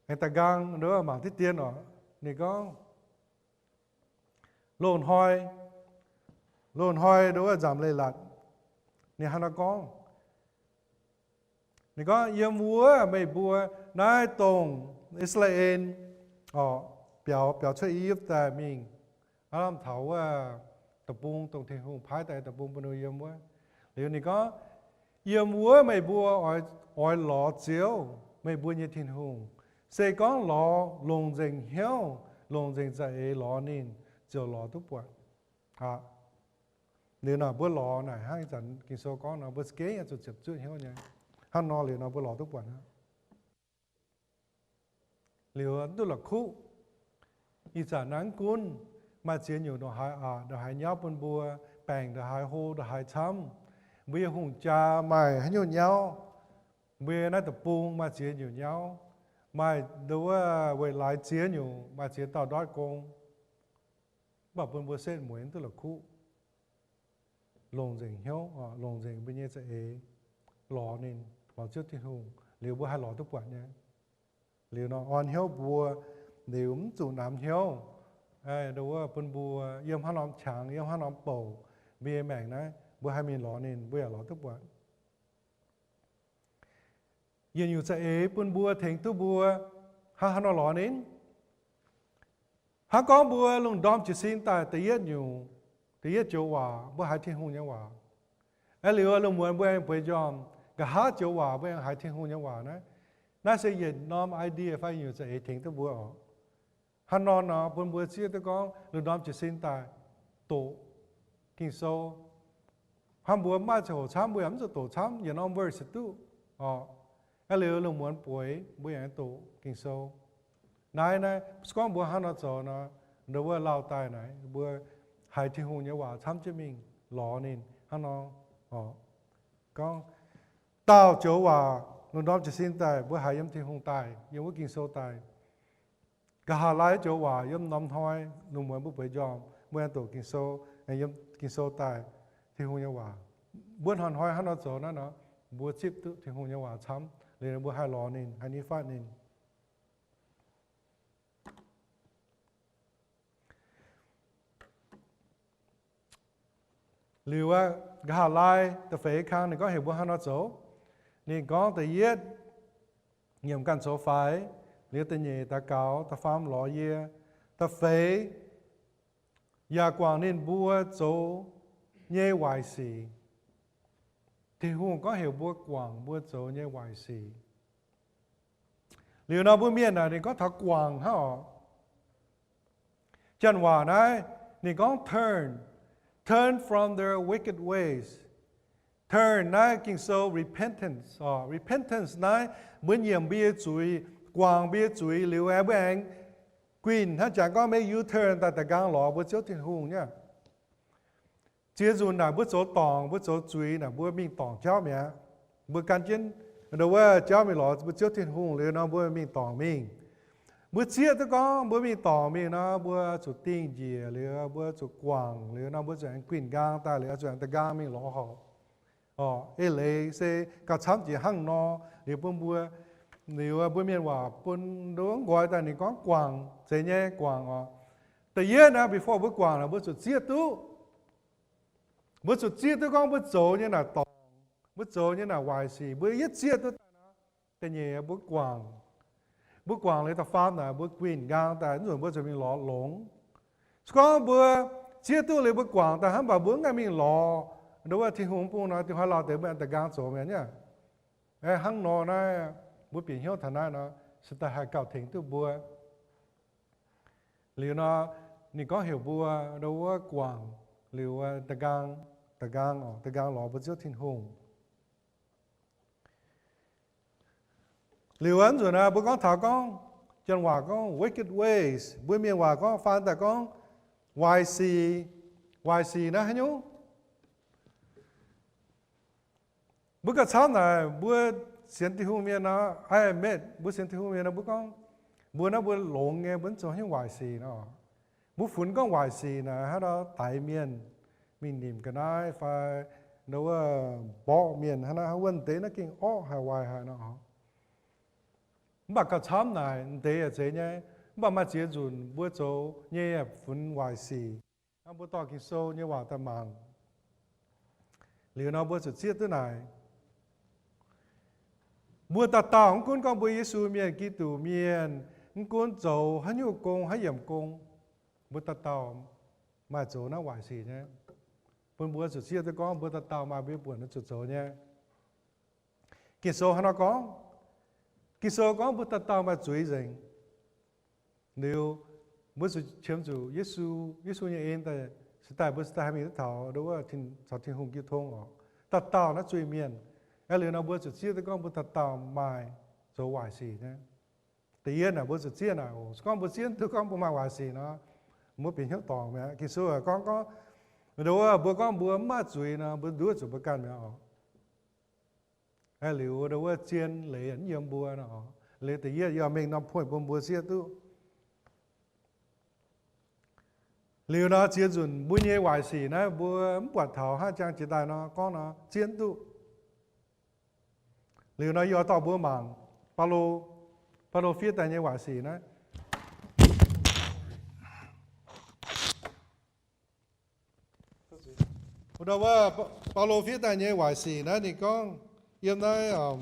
Aengx da'nqaang nduov mangc diqv dien oc. Ninh gorngv, loz-hnoi, loz-hnoi nduov nzamc leiz-latc, ninh hnangv nor gorngv, ninh gorngv, yiem wuov meih mbuo naaiv dongh I^saa^laa^en, orqc, biaux, biaux cuotv I^yipv daaih mingh, aav lamh taux wuov deic-bung, dongh Tin-Hungh paaiv daaih deic-bung bun ninh yiem wuov. Liuz ninh gorngv, yiem wuov meih mbuo oix, oix lorz Ziouv, meih mbuo nyei Tin-Hungh. Se gorngv lorz longc nzengc hnyouv, longc nzengc za'eix lorz ninh, ziouc lorz duqv buatc. Aqv, liuz nor mbuo lorz naaic hnangv ih zanc Ging-Sou gorngv nor, mbuo za'gengh oix zuqc ziepc zuoqv hnyouv nyei. Hnangv nor liuz nor mbuo lorz duqv buatc aqv. Liuz mv duqv la'kuqv. Ih zanc naaiv mv gunv maaih ziex nyungc ndongc haaix aqc, ndongc haaix nyauv bun mbuo, baengc ndongc haaix hlo, ndongc haaix camv, mbuo nyei hungh jaa maaih haaix nyungc nyauv, mbuo naaiv deic-bung maaih ziex nyungc nyauv, maaih nduov wuov weic laaix ziex nyungc, maaih ziex dauh ndortv gong. Mv baac bun mbuo setv mueiz mv duqv la'kuqv. Longc nzengc hnyouv, longc nzengc mbuo nyei za'eix lorz ninh, lorz Ziouv Tin-Hungh, liuz mbuo haih lorz duqv buatc nyei. Liuz nor orn hnyouv mbuo, liuz mv zuqc namx hnyouv, nduov wuov bun mbuo yiem hnangv norm qangx, yiem hnangv norm bouc, mbuo nyei maengc naaiv mbuo haih mingh lorz ninh, mbuo yaac lorz duqv buatc. Yietc nyungc za'eix bun mbuo tengx duqv mbuo hnangv haaix nor lorz ninh. Hnangv gorngv mbuo lungh ndorm jiez sin daaih da'yietv nyungc, da'yietv joux waac mbuo haiz Tin-Hungh nyei waac. Aeqv, liuz lungh muonz mbuo aengx bueix njormh, nqa'haav joux waac mbuo aengx haiz Tin-Hungh nyei waac naaiv. Naaiv se yietc norm idea fai nyungc za'eix tengx duqv mbuo oc. Hnangv nor nor bun mbuo zieqv duqv gorngv lungh ndorm jiez sin daaih doqc Ging-Sou. Hnangv mbuo mv maaih ziangh hoc camv, mbuo yaac mv zuqc doqc camv, yietc norm verse se duqv oc. Aeqv, liuz lungh muonz bueix mbuo yaac doqc Ging-Sou. Naaiv naaiv se gorngv mbuo hnangv nor zoux nor, nduov wuov lauh daaih naaiv mbuo haiz Tin-Hungh nyei waac camv jienv mingh lorz ninh hnangv nor oc. Gorngv daauh joux waac lungh ndorm jiez sin daaih mbuo haiz yiem Tin-Hungh daaih, yiem wuov Ging-Sou daaih. Nqa'haav laai joux waac yiem norm hnoi lungh muonz mbuo bueix njormh mbuo aengx doqc Ging-Sou, yiem Ging-Sou daaih Tin-Hungh nyei waac. Mbuo hnoi-hnoi hnangv nor zoux naaiv nor, mbuo zipv duqv Tin-Hungh nyei waac camv, liuz mbuo haih lorz ninh, haih nitv fatv ninh. Liuz aqv, nqa'haav laai da'feix kang ninh gorngv heuc mbuo hnangv nor zoux. Ninh gorngv da'yietv, nyiemc ganh zoux faix, liuz da'nyeic daux gaux, da'faam lorz yie, da'feix yaac guangc ninh mbuo zoux nyei waaic sic. Tin-Hungh gorngv heuc mbuo guangc mbuo zoux nyei waaic sic. Liuz nor mbuo mienh naaic ninh gorngv taux guangc hnangv oc. Janx-waac naaiv ninh gorngv turn, turn from their wicked ways. Turn naaiv Ging-Sou repentance oc. Repentance naaiv mbuo nyiemc mbuo nyei zuiz, guangc mbuo nyei zuiz liuz aengx mbuo aengx guinh hnangv jangx gorngv make U-turn daaih da'nqaang lorz mbuo Ziouv Tin-Hungh nyei. Ziex nzunc naaic mbuo zoux dorngc, mbuo zoux zuiz naaic mbuo mingh dorngc jauv mi'aqv. Mbuo gan jienv ndo wuov jauv mingh lorz mbuo Ziouv Tin-Hungh liuz nor mbuo mingh dorngc mingh. Mbuo zieqv duqv gorngv mbuo mingh dorngc mingh nor mbuo zuqc dingh njiec liuz mbuo zuqc guangc liuz nor mbuo zuqc aengx guinh nqaang daaih liuz zuqc aengx da'nqaang mingh lorz horpc. Oc, eix leiz se gauh camv jiex hnangv nor liuz bun mbuo, liuz mbuo mienh waac bun ndo wuov nqoi daaih ninh gorngv guangc, zeiz nyei guangc oc. Da'yietv naaiv before mbuo guangc naaic mbuo zuqc zieqv duqv. Mbuo zuqc zieqv duqv gorngv mbuo zoux nyei naaic dorngc, mbuo zoux nyei naaic waaic sic, mbuo yietv zieqv duqv daaih nor, da'nyeic mbuo guangc. Mbuo guangc liuz da'faam naaic mbuo guinh nqaang daaih, mv nzunc mbuo zuqc mingh lorz longx. Se gorngv mbuo zieqv duqv liuz mbuo guangc daaih hnangv, mv baac mbuo mv ngaih mingh lorz ndo wuov Tin-Hungh bung nor, dingc hnoi lauh deix mbuo aengx da'nqaang zoux mi'aqv. Hnangv nor naaiv mbuo bieqc hnyouv taux naaiv nor, se daaih haih gauh tengx duqv mbuo. Liuz nor, ninh gorngv heuc mbuo ndo wuov guangc liuz da'nqaang, da'nqaang oc, da'nqaang lorz mbuo Ziouv Tin-Hungh. Liuz mv nzunc naaiv mbuo gorngv taux gorngv, janx-waac gorngv wicked ways, mbuo mienh waac gorngv faan daaih gorngv waaic sic. Waaic sic naaiv haaix nyungc? Mbuo gauh camv naaic mbuo sienx Tin-Hungh mienh nor, I admit mbuo sienx Tin-Hungh mienh nor mbuo gorngv, mbuo naaiv mbuo longx nyei, mbuo mv zoux haaix nyungc waaic sic nor. Mbuo funx gorngv waaic sic naaic hnangv nor daix mienh, mingh nimc ga'naaiv fai ndo wuov mborqv mienh hnangv nor, wuov deix naaiv gengh orqv haic waaic haic nor. Mv baac gauh camv naaic deix yaac zeiz nyei, mv baac maaih ziex nzunc mbuo zoux nyei funx waaic sic. Hnangv mbuo dorh Ging-Sou nyei waac daaih mangc liuz nor mbuo zuqc zieqv duqv naaic. Mbuo dauh dauh mv gunv gorngv mbuo Yesu mienh, Giduc mienh, mv gunv zoux haaix nyungc gong, haaix yiemc gong, mbuo dauh dauh maaih zoux naaiv waaic sic nyei. Bun mbuo zuqc zieqv duqv gorngv mbuo dauh dauh maaih mbuo buonc zuqc zoux nyei. Ging-Sou hnangv nor gorngv, Ging-Sou gorngv mbuo dauh dauh maaih zuiz nzengc. Liuz mbuo zuqc qiemx zuqc Yesu, Yesu nyei en daaih, se daaih mbuo se daaih haih mingh duqv taux ndo wuov caux Tin-Hungh jiu tong oc. Dauh dauh naaiv zuiz-mienh. Aeqv, liuz nor mbuo zuqc zieqv duqv gorngv mbuo dauh dauh maaih zoux waaic sic nyei. Da'yietv naaic mbuo zuqc zieqv naaic oc. Se gorngv mbuo zieqv duqv gorngv mbuo maaih waaic sic nor, mbuo bieqc hnyouv dorngc mi'aqv. Ging-Sou gorngv, gorngv ndo wuov mbuo gorngv mbuo mv maaih zuiz nor, mbuo nduov zuqc mbuo ganh mi'aqv oc. Aeqv, liuz ndo wuov zien leiz mv yiem mbuo nor, liuz da'yietv yaac mingh norm point bun mbuo zieqv duqv. Liuz nor ziex nzunc mbuo nyei waaic sic naaiv mbuo mv buatc taux hnangv jang jiex daaih nor gorngv nor zieqv duqv. Liuz nor yie oix dorh mbuo mangc Baulo, Baulo fiev daaih nyei waaic sic naaiv. Wuov, Baulo fiev daaih nyei waaic sic naaiv ninh gorngv yiem naaiv,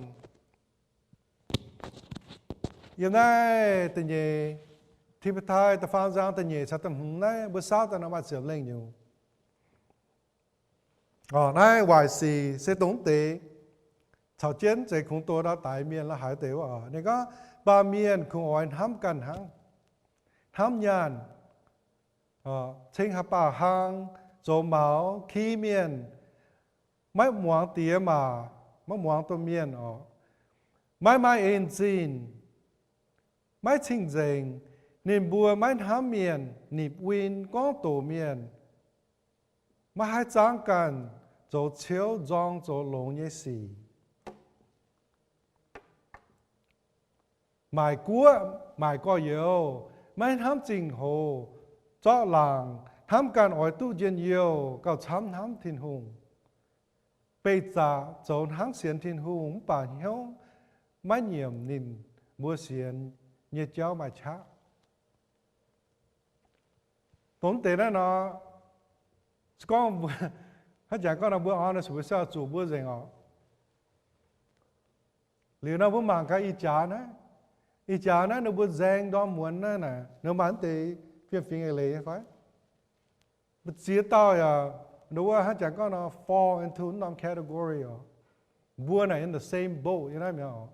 yiem naaiv da'nyeic Ti^mo^tai da'faam zaang da'nyeic caux da'hmz naaiv mbuo saauv daaih nor maaih ziepc lengh nyungc. Naaiv waaic sic se dongh deix caux jienv zeiz kungx doh ndau daix mienh la'haaix deix wuov oc. Ninh gorngv baamh mienh kungx oix hnamv ganh hnangv, hnamv nyaanh, ceng haaix baac hlang, zoux maux, ki mienh, maiv muangx diex maac, maiv muangx domh mienh oc, maiv maaih en zinh, maiv cing-nzengc. Ninh mbuo maiv hnamv mienh, nipc win, gorngv doqc mienh, maiv haih zaangv ganh zoux ciouv nzorng zoux longx nyei sic, maaic guoqv maaic gorx-youz, maiv hnamv zingh hoc, zorqv laangc, hnamv ganh oix duqv njien-youh gauh camv hnamv Tin-Hungh. Beih zaqc zoux hnangv sienx Tin-Hungh mv baac hnyouv maiv nyiemc ninh mbuo sienx nyei jauv maaih qaqv. Dongh mv deix naaiv nor, se gorngv mbuo, hnangv jangx gorngv nor mbuo honest with ourselves, zuqc mbuo nzengc oc. Liuz nor mbuo mangc gaax ih jaax naaiv, ih jaax naaiv ninh mbuo nzaeng ndorm muonz naaiv naaic, ninh maaih mv deix fiem-fingx eix leiz nyei fai? Mbuo ziex dauh yaac, wuov hnangv jangx gorngv nor fall into norm category oc. Mbuo naaic in the same boat nyei naaiv mi'aqv oc.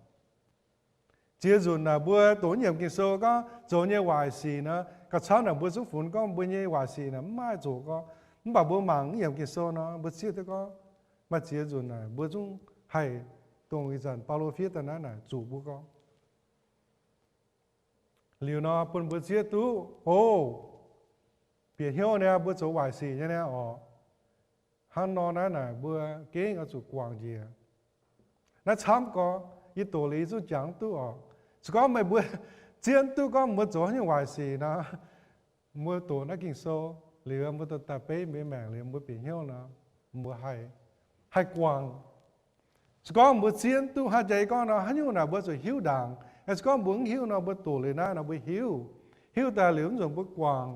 Ziex nzunc naaic mbuo doqc nyiemc Ging-Sou gorngv zoux nyei waaic sic nor, gauh camv naaic mbuo zungv funx gorngv mbuo nyei waaic sic naaic mv maaih zoqc gorngv. Mv baac mbuo mangc nyiemc Ging-Sou nor, mbuo zieqv duqv gorngv maaih ziex nzunc naaic mbuo zungv haih dongh ih zanc Baulo fiev daaih naaiv naaic zuqc mbuo gorngv. Liuz nor bun mbuo zieqv duqv, o, bieqc hnyouv niaa, mbuo zoux waaic sic nyei niaa oc. Hnangv nor naaiv naaic mbuo gengh oix zuqc guangc njiec. Naaiv camv gorx, yie doqc liuz yie zungv jangx duqv oc. Se gorngv meih mbuo zieqv duqv gorngv mbuo zoux haaix nyungc waaic sic nor, mbuo doqc naaiv Ging-Sou liuz, mbuo daaih beiv mbuo nyei maengc liuz mbuo bieqc hnyouv nor, mbuo haih, haih guangc. Se gorngv mbuo zieqv duqv hnangv jaax yie gorngv nor, haaix nyungc naaic mbuo zuqc hiuv ndaangc. Se gorngv mbuo mv hiuv nor, mbuo doqc liuz naaiv nor mbuo hiuv. Hiuv daaih liuz mv nzunc mbuo guangc,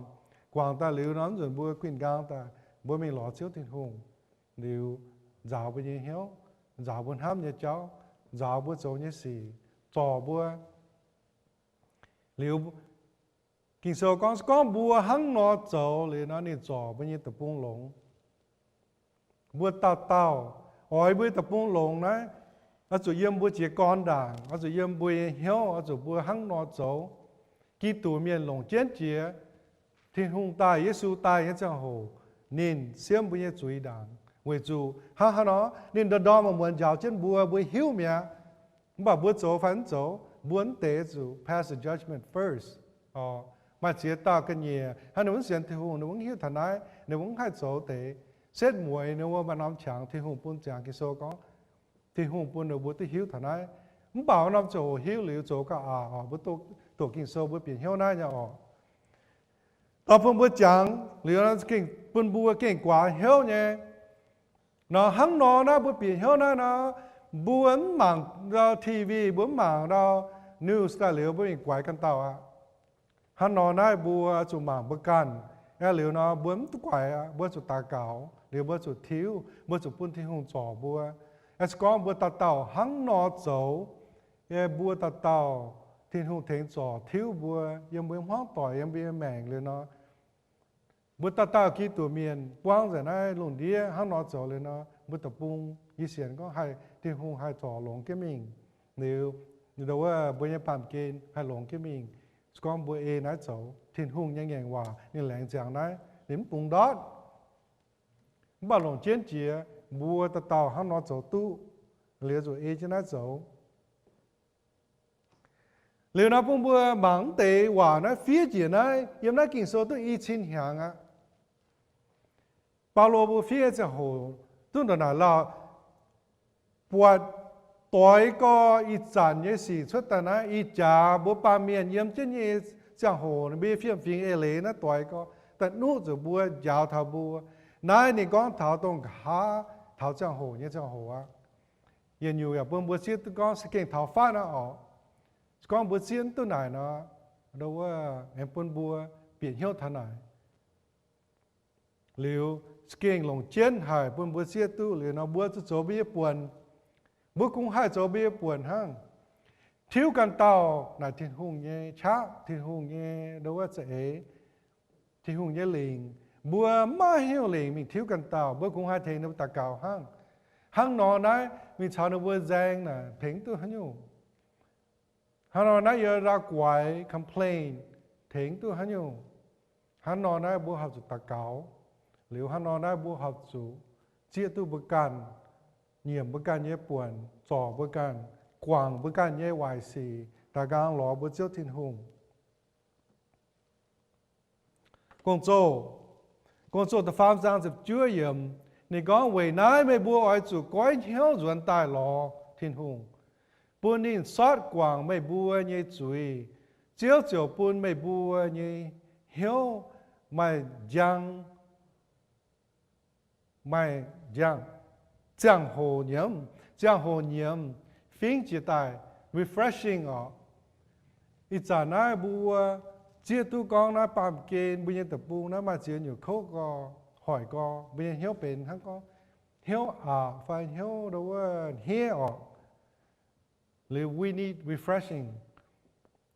guangc daaih liuz nor mv nzunc mbuo guinh nqaang daaih mbuo mingh lorz Ziouv Tin-Hungh liuz, nzaaux mbuo nyei hnyouv, nzaaux mbuo hnamv nyei jauv, nzaaux mbuo zoux nyei sic, zorc mbuo. Liuz Ging-Sou gorngv, se gorngv mbuo hnangv nor zoux liuz nor, ninh zorc mbuo nyei deic-bung longx. Mbuo dauh dauh oix mbuo nyei deic-bung longx naaiv, oix zuqc yiem mbuo jiez gorn ndaangc, oix zuqc yiem mbuo nyei hnyouv, oix zuqc mbuo hnangv nor zoux. Giduc mienh longc jienv jiex, Tin-Hungh daaih, Yesu daaih nyei ziangh hoc, ninh siemv mbuo nyei zuiz ndaangc. Weic zuqc hnangv haaix nor, ninh ndorm-ndorm muonz-muonz njaaux jienv mbuo, mbuo hiuv mi'aqv. Mv baac mbuo zoux fai mv zoux, mbuo mv deix zuqc pass the judgment first. Maaih ziex dauh ga'nyiec hnangv ninh mv sienx Tin-Hungh, ninh mv hiuv taux naaiv, ninh mv haih zoux deix. Setv mueiz ninh mbuo maaih norm qangx Tin-Hungh bun ziangx Ging-Sou gorngv, Tin-Hungh bun ninh mbuo duqv hiuv taux naaiv. Mv baac wuov norm ziangh hoc hiuv liuz zoux gauh aqc oc. Mbuo doqc Ging-Sou mbuo bieqc hnyouv naaiv nyei oc. Dongh bun mbuo jangx liuz, bun mbuo gengh guaax hnyouv nyei. Nor hnangv nor naaiv mbuo bieqc hnyouv naaiv nor, mbuo mv mangc ndau T V, mbuo mv mangc ndau news daaih liuz mbuo mingh guaix ganh dauh aqv. Hnangv nor naaiv mbuo zuqc mangc mbuo ganh, aeqv, liuz nor mbuo mv duqv guaix aqv. Mbuo zuqc daux gaux, liuz mbuo zuqc tiuv, mbuo zuqc bun Tin-Hungh zorc mbuo. Aeqv, se gorngv mbuo dauh dauh hnangv nor zoux, aeqv, mbuo dauh dauh Tin-Hungh tengx zorc tiuv mbuo yiem mbuo nyei hmuangv doic, yiem mbuo nyei maengc liuz nor, mbuo dauh dauh Giduc mienh buangv nzengc naaiv lungh ndiev hnangv nor zoux liuz nor, mbuo deic-bung yie sienx gorngv haih Tin-Hungh haih zorc longx jienv mingh. Liuz, ndau wuov mbuo nyei baamh gen haih longx jienv mingh. Se gorngv mbuo ei naaiv zoux, Tin-Hungh nyei ngaengc waac ninh laengz ziangx naaiv, ninh mv bungx ndortv. Mv baac longc jienv jiex mbuo dauh dauh hnangv nor zoux duqv, liuz zuqc ei jienv naaiv zoux. Liuz nor bun mbuo mangc mv deix waac naaiv fiev njiec naaiv yiem naaiv Ging-Sou duqv i cin hnyangx aqv. Baulo mbuo fiev nyei ziangh hoc duqv ndongc naaic lauh, buatc doix gorx ih zanc nyei sic cuotv daaih naaiv, ih jaax mbuo baamh mienh yiem jienv nyei ziangh hoc, mbuo nyei fiem-fingx eix leiz naaiv doix gorx daaih nuqv zuqc mbuo, njaaux taux mbuo. Naaiv ninh gorngv taux dongh nqa'haav taux ziangh hoc nyei ziangh hoc aqv. Yietc nyungc yaac bun mbuo zieqv duqv gorngv se gengh taux fatv aqv oc. Se gorngv mbuo zieqv duqv naaic nor, ndau wuov aengx bun mbuo bieqc hnyouv taux naaic. Liuz, se gengh longc jienv haic bun mbuo zieqv duqv liuz nor, mbuo zuqc zoux mbuo nyei buonc. Mbuo kungx haih zoux mbuo nyei buonc hnangv. Tiuv ganh dauh naaic Tin-Hungh nyei qaqv, Tin-Hungh nyei ndau wuov za'eix, Tin-Hungh nyei lingc. Mbuo maiv hiuv lingc mingh tiuv ganh dauh, mbuo kungx haih tengx ninh mbuo daux gaux hnangv. Hnangv nor naaiv mingh caux ninh mbuo nzaeng naaic tengx duqv haaix nyungc? Hnangv nor naaiv yie ndau guaix complain tengx duqv haaix nyungc? Hnangv nor naaiv mbuo horpc zuqc daux gaux. Liuz hnangv nor naaiv mbuo horpc zuqc zieqv duqv mbuo ganh, nyiemc mbuo ganh nyei buonc, zorc mbuo ganh, guangc mbuo ganh nyei waaic sic, daaih nqaang lorz mbuo Ziouv Tin-Hungh. Gong-Zoh, Gong-Zoh da'faam zaang ziepc juov yiemc, ninh gorngv, weic naaiv meih mbuo oix zuqc goiv hnyouv nzuonx daaih lorz Tin-Hungh, bun ninh sortv guangc meih mbuo nyei zuiz. Ziouv ziouc bun meih mbuo nyei hnyouv maaih njang, maaih njang. ziangh hoc nyiemz, ziangh hoc nyiemz fingx jiex daaih refreshing oc. Ih zanc naaiv mbuo zieqv duqv gorngv naaiv baamh gen mbuo nyei deic-bung naaiv maaih ziex nyungc kouv gorx, hoic gorx, mbuo nyei hnyouv benx hnangv gorngv hnyouv aqc fai hnyouv ndo wuov hniev oc. Liuz we need refreshing.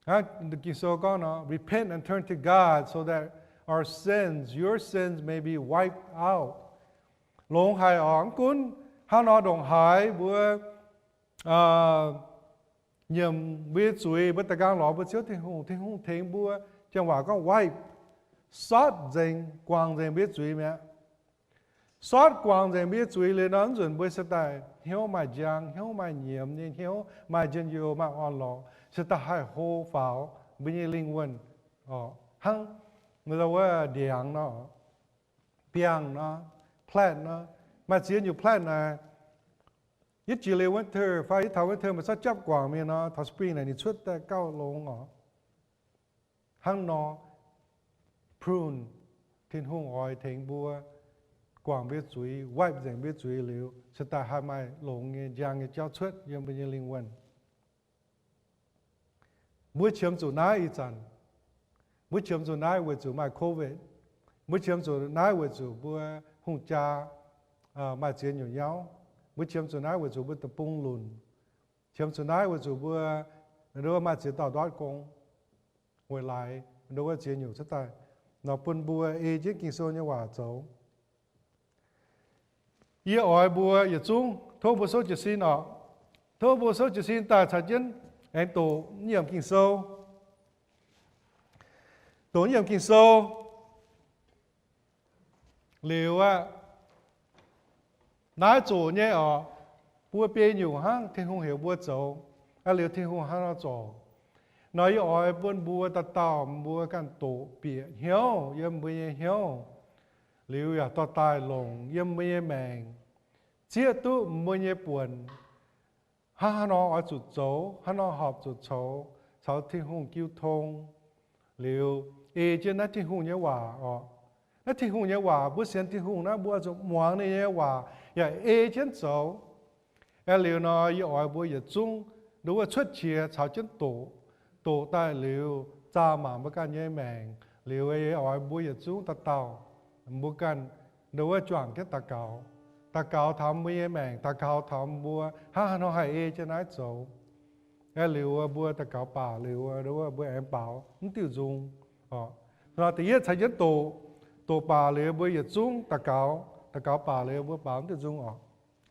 Hnangv Ging-Sou gorngv nor, repent and turn to God so that our sins, your sins may be wiped out. Longx haic oc. Mv gunv hnangv nor ndongc haaix mbuo nyiemc mbuo nyei zuiz, mbuo da'nqaang lorz mbuo Ziouv Tin-Hungh, Tin-Hungh tengx mbuo, janx waac gorngv wipe, sortv nzengc, guangc nzengc mbuo nyei zuiz mi'aqv. Sortv guangc nzengc mbuo nyei zuiz liuz nor, mv nzunc mbuo se daaih hnyouv maaih njang, hnyouv maaih nyiemz nyei hnyouv, maaih njien-youh, maaih orn-lorqc, se daaih haih hlo faaux mbuo nyei lingh wuonh hnangv wuov ndiangx nor, biangh nor, plant nor. Maaih ziex nyungc plant naaic, yietv jiex liuz winter fai yietv taux winter meih zorqv japv guangc mingh nor, taux spring naaic ninh cuotv daaih gauh longx oc. Hnangv nor, prune, Tin-Hungh oix tengx mbuo guangc mbuo nyei zuiz, wipe nzengc mbuo nyei zuiz liuz, se daaih haih maaih longx nyei njang nyei jauv cuotv yiem mbuo nyei lingh wuonh. Mbuo qiemx zuqc naaiv ih zanc, mbuo qiemx zuqc naaiv weic zuqc maaih COVID. Mbuo qiemx zuqc naaiv weic zuqc mbuo hungh jaa maaih ziex nyungc nyauv. Mbuo qiemx zuqc naaiv weic zuqc mbuo deic-bung lunc. Qiemx zuqc naaiv weic zuqc mbuo ndo wuov maaih ziex dauh ndortv gong, weic laaix ndo wuov ziex nyungc cuotv daaih nor, bun mbuo ei jienv Ging-Sou nyei waac zoux. Yie oix mbuo yietc zungv tov mbuo souv jiez sin oc. Tov mbuo souv jiez sin daaih caux jienv aengx doqc nyiemc Ging-Sou. Doqc nyiemc Ging-Sou liuz aqv, naaiv zoqc nyei oc, buo biei nyungc hnangv Tin-Hungh heuc mbuo zoux. Aa, liuz Tin-Hungh hnangv nor zorc nor, yie oix bun mbuo dauh dauh mbuo ganh doqc bieqc hnyouv yiem mbuo nyei hnyouv, liuz yaac dorh daaih longc yiem mbuo nyei maengc, zieqv duqv mbuo nyei buonc hnangv haaix nor oix zuqc zoux, haaix nor horpc zuqc coux caux Tin-Hungh jiu tong. Liuz ei jienv naaiv Tin-Hungh nyei waac oc. Naaiv Tin-Hungh nyei waac, mbuo sienx Tin-Hungh naaiv, mbuo oix zuqc muangx ninh nyei waac yaac ei jienv zoux. Aeqv, liuz nor yie oix mbuo yietc zungv ndo wuov cuotv qiex caux jienv doqc. Doqc daaih liuz zaah maanc mbuo ganh nyei maengc. Liuz yie oix mbuo yietc zungv dauh dauh mbuo ganh ndo wuov juangc jienv daux gaux. Daux gaux taux mbuo nyei maengc, daux gaux taux mbuo hnangv haaix nor haih ei jienv naaiv zoux. Aeqv, liuz mbuo daux gaux baac liuz ndo wuov mbuo aengx baaux mv diuh nzung oc. Nor da'yietv caux jienv doqc. Doqc baac liuz mbuo yietc zungv daux gaux. Daux gaux baac liuz mbuo baaux mv diuh nzung oc.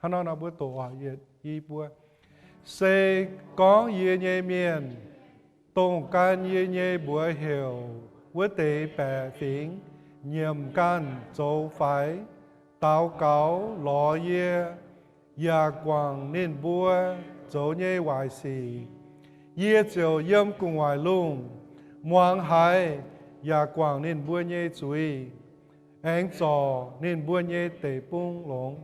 Hnangv nor nor mbuo doqc oc, yietc, i, buo. Se gorngv yie nyei mienh, dongh gan yie nyei mbuox heuc wuov deix baeqc fingx, nyiemc ganh zoux faix, daux gaux lorz yie, yaac guangc ninh mbuo zoux nyei waaic sic, yie ziouc yiem gu'nguaaic lungh muangx haiz, yaac guangc ninh mbuo nyei zuiz, aengx zorc ninh mbuo nyei deic-bung longx.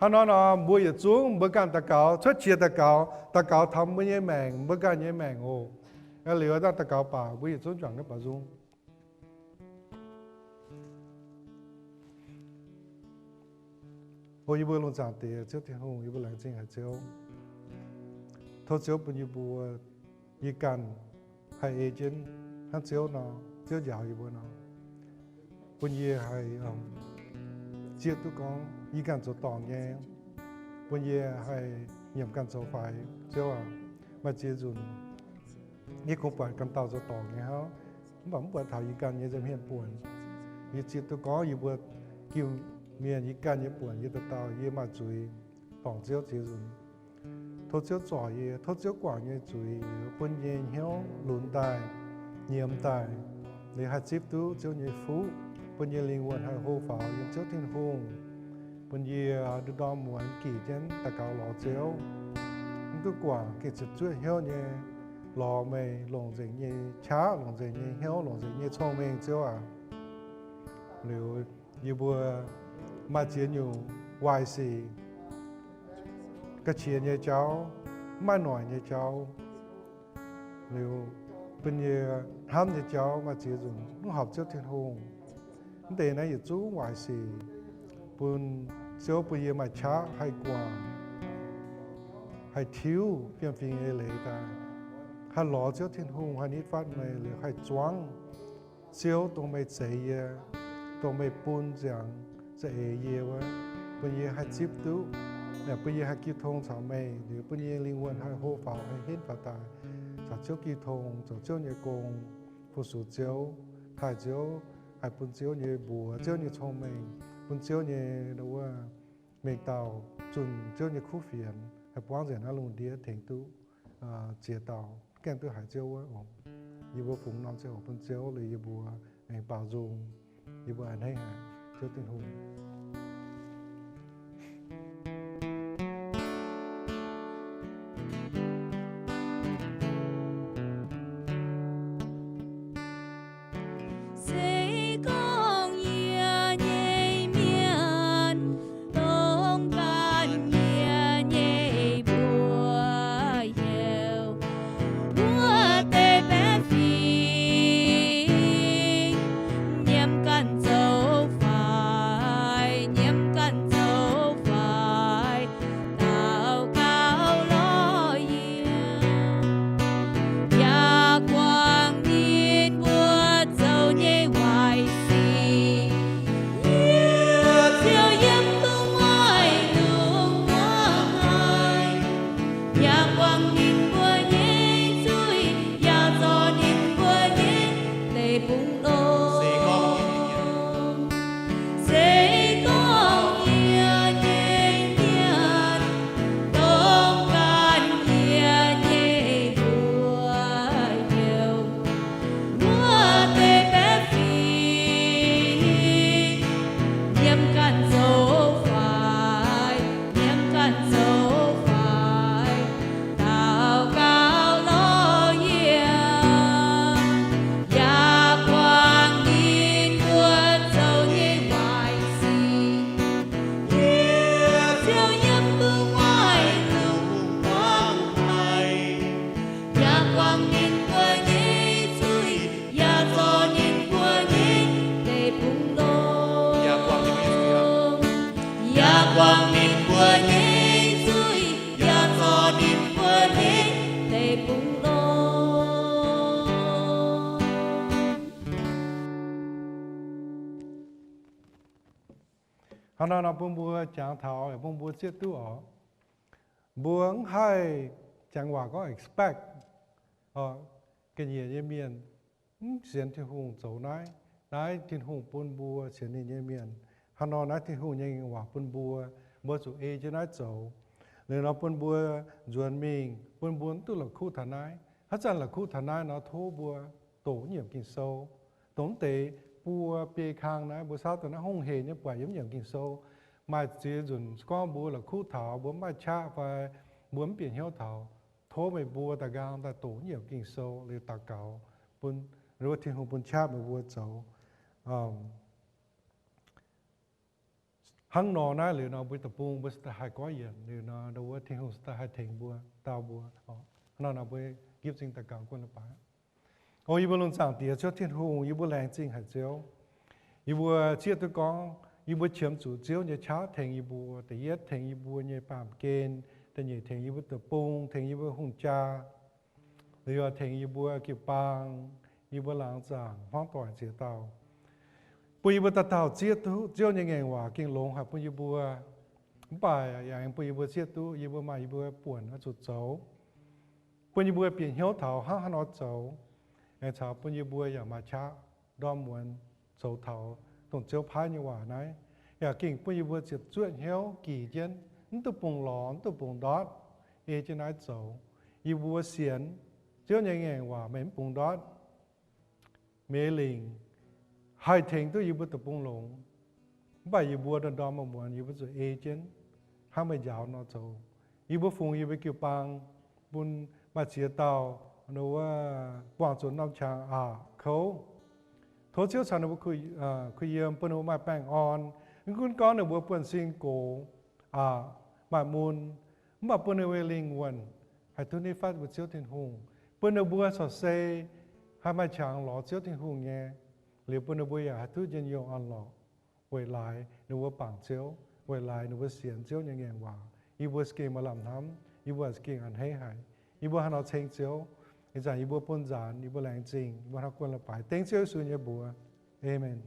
Hnangv nor nor mbuo yietc zungv mbuo ganh daux gaux, cuotv qiex daux gaux, daux gaux taux mbuo nyei maengc, mbuo ganh nyei maengc oc. Liuz daaih daux gaux baac mbuo yietc zungv juangc jienv baaux nzung. O yie mbuo lungh zaangc Diex, Ziouv Tin-Hungh, yie mbuo laengz zingh haic Ziouv. Tov Ziouv bun yie mbuo, yie ganh haih ei jienv hnangv Ziouv nor, Ziouv njaaux yie mbuo nor, bun yie haih zieqv duqv gorngv yie ganh zoux dorngc nyei, bun yie haih nyiemc ganh zoux faix. Ziouv aac, maaih ziex nzunc yie kungx buatc ganh dauh zoux dorngc nyei hnangv, mv baac mv buatc taux yie ganh nyei nza'hmien buonc. Yie zieqv duqv gorngv yie mbuo Iu-Mienh yie ganh nyei buonc, yie dauh dauh yie maaih zuiz dorngc Ziouv ziex nzunc. Tov Ziouv zorc yie, tov Ziouv guangc yie nyei zuiz liuz, bun yie nyei hnyouv lunx daaih, nyiemz daaih, liuz haih zipv duqv Ziouv nyei fuqv, bun yie lingh wuonh haih hlo faaux yiem Ziouv Tin-Hungh. Bun yie ndorm-ndorm muonz gih jienv daux gaux lorz Ziouv, mv duqv guangc, gengh ziepc zuoqv hnyouv nyei lorz meih, longc nzengc nyei qaqv, longc nzengc nyei hnyouv, longc nzengc nyei cong-mengh, Ziouv aac. Liuz yie mbuo maaih ziex nyungc waaic sic, ga'qiex nyei jauv, mv maaih noic nyei jauv, liuz bun yie hnamv nyei jauv maaih ziex nzunc mv horpc Ziouv Tin-Hungh. Mv deix naaiv yietc zungv waaic sic bun Ziouv bun yie maaih qaqv haih guangc, haih tiuv fiem-fingx eix leiz daaih, haih lorz Ziouv Tin-Hungh, haih nitv fatv meih, liuz haih zuangv Ziouv dongh meih zeix yie, dongh meih bun ziangx za'eix yie wuov, bun yie haih zipv duqv, bun yie haih jiu tong caux meih, liuz bun yie lingh wuonh haih hlo faaux, haih henv faaux daaih caux Ziouv jiu tong, zoux Ziouv nyei gong, fu-sux Ziouv, taaih Ziouv, haih bun Ziouv nyei mbuox, Ziouv nyei cong-mengh, bun Ziouv nyei wuov mengh dauh, zunh Ziouv nyei kuv fienx, haih buangv nzengc naaiv lungh ndiev tengx duqv ziex dauh gaengh duqv haiz Ziouv wuov oc. Yie mbuo fungx norm ziangh hoc bun Ziouv liuz yie mbuo aengx baaux nzung, yie mbuo a'hneiv haic Ziouv Tin-Hungh. Se gorngv yie nyei mienh dongh ganh yie nyei mbuox heuc wuov deix baeqv fingx, nyiemc ganh zoux faix, nyiemc ganh zoux faix, daux gaux lorz yie, yaac guangc ninh mbuo zoux nyei waaic sic. Yie ziouc yiem gu'nguaaic lungh muangx haic, yaac guangc ninh mbuo nyei zuiz, yaac zorc ninh mbuo nyei deic-bung-ndoqv. Se gorngv yie nyei mienh dongh ganh yie nyei mbuox heuc wuov deix baeqv fingx, nyiemc ganh zoux faix, nyiemc ganh zoux faix, daux gaux lorz yie, yaac guangc ninh mbuo zoux nyei waaic sic. Yie ziouc yiem gu'nguaaic lungh muangx haic, yaac guangc ninh mbuo nyei zuiz, yaac zorc ninh mbuo nyei deic-bung-ndoqv. Yaac guangc ninh mbuo nyei zuiz, yaac zorc ninh mbuo nyei deic-bung-ndoqv. Hnangv naaiv nor bun mbuo jangx taux, bun mbuo zieqv duqv oc. Mbuo mv haih jangx waac gorngv expect ga'nyiec nyei mienh mv sienx Tin-Hungh zoux naaiv. Naaiv Tin-Hungh bun mbuo sienx ninh nyei mienh. Hnangv nor naaiv Tin-Hungh nyei ngaengc waac bun mbuo, mbuo zuqc ei jienv naaiv zoux. Liuz nor bun mbuo nzuonx mingh, bun mbuo mv duqv la'kuqv taux naaiv. Haaix zanc la'kuqv taux naaiv nor tov mbuo doqc nyiemc Ging-Sou. Dongh mv deix buo biei kang naaiv mbuo saauv dongh naaiv hungh heic nyei buatc yiem nyiemc Ging-Sou. Maaih ziex nzunc gorngv mbuo la'kuqv taux, mbuo mv maaih qaqv fai mbuo mv bieqc hnyouv taux, tov meih mbuo daaih nqaang daaih doqc nyiemc Ging-Sou liuz daux gaux bun wuov Tin-Hungh bun qaqv meih mbuo zoux. Hnangv nor naaiv liuz nor mbuo deic-bung mbuo se daaih haih goiv yienc liuz nor, wuov Tin-Hungh se daaih haih tengx mbuo, dau mbuo. Hnangv nor mbuo gipv zingh daux gaux guon leiz-baaix. O yie mbuo lungh zaangc Diex Ziouv Tin-Hungh, yie mbuo laengz zingh haic Ziouv. Yie mbuo zieqv duqv gorngv yie mbuo qiemx zuqc Ziouv nyei qaqv tengx yie mbuo. Da'yietv tengx yie mbuo nyei baamh gen, da'nyeic tengx yie mbuo deic-bung, tengx yie mbuo hungh jaa, liuz tengx yie mbuo jiu-baang, yie mbuo laangz zaangc hmuangv doic ziex dauh, bun yie mbuo dauh dauh zieqv duqv Ziouv nyei ngaengc waac gengh longx haic bun yie mbuo. Mv baac yaac aengx bun yie mbuo zieqv duqv yie mbuo maaih yie mbuo buonc oix zuqc zoux, bun yie mbuo bieqc hnyouv taux hnangv haaix nor zoux, aengx caux bun yie mbuo yaac maaih qaqv ndorm muonz zoux taux dongh Ziouv paaiv nyei waac naaiv. Yaac gengh bun yie mbuo ziepc zuoqv hnyouv gix jienv, mv duqv bungx lorz, mv duqv bungx ndortv, ei jienv naaiv zoux. Yie mbuo sienx Ziouv nyei ngaengc waac meih mv bungx ndortv. Meih lingc haih tengx duqv yie mbuo deic-bung longx. Mv baac yie mbuo ndorm-ndorm muonz yie mbuo zuqc ei jienv hnangv meih njaaux nor zoux. Yie mbuo fungx yie mbuo jiu-baang bun maaih ziex dauh wuov buangh zuqc norm qangx aqc kouv. Tov Ziouv caux ninh mbuo kuh yiem, bun ninh mbuo maaih baengh orn. Mv gunv gorngv ninh mbuo buonv-sin gox, aqc, maaih mun, mv baac bun ninh mbuo lingh wuonh haih duqv nitv fatv mbuo Ziouv Tin-Hungh, bun ninh mbuo corc se haih maaih qangx lorz Ziouv Tin-Hungh nyei. Liuz bun ninh mbuo yaac haih duqv njien-youh orn-lorqc weic laaix ninh mbuo bangc Ziouv. weic laaix ninh mbuo sienx Ziouv nyei ngaengc waac. Yie mbuo za'gengh maaih lamh hnamv, yie mbuo za'gengh a'hneiv haic. Yie mbuo haaix nor ceng Ziouv? Ih zanc yie mbuo bun nzaanx, yie mbuo laengz zingh, yie mbuo hnangv guanh la'baaic dengv Ziouv Yesu nyei mbuox. Aamen.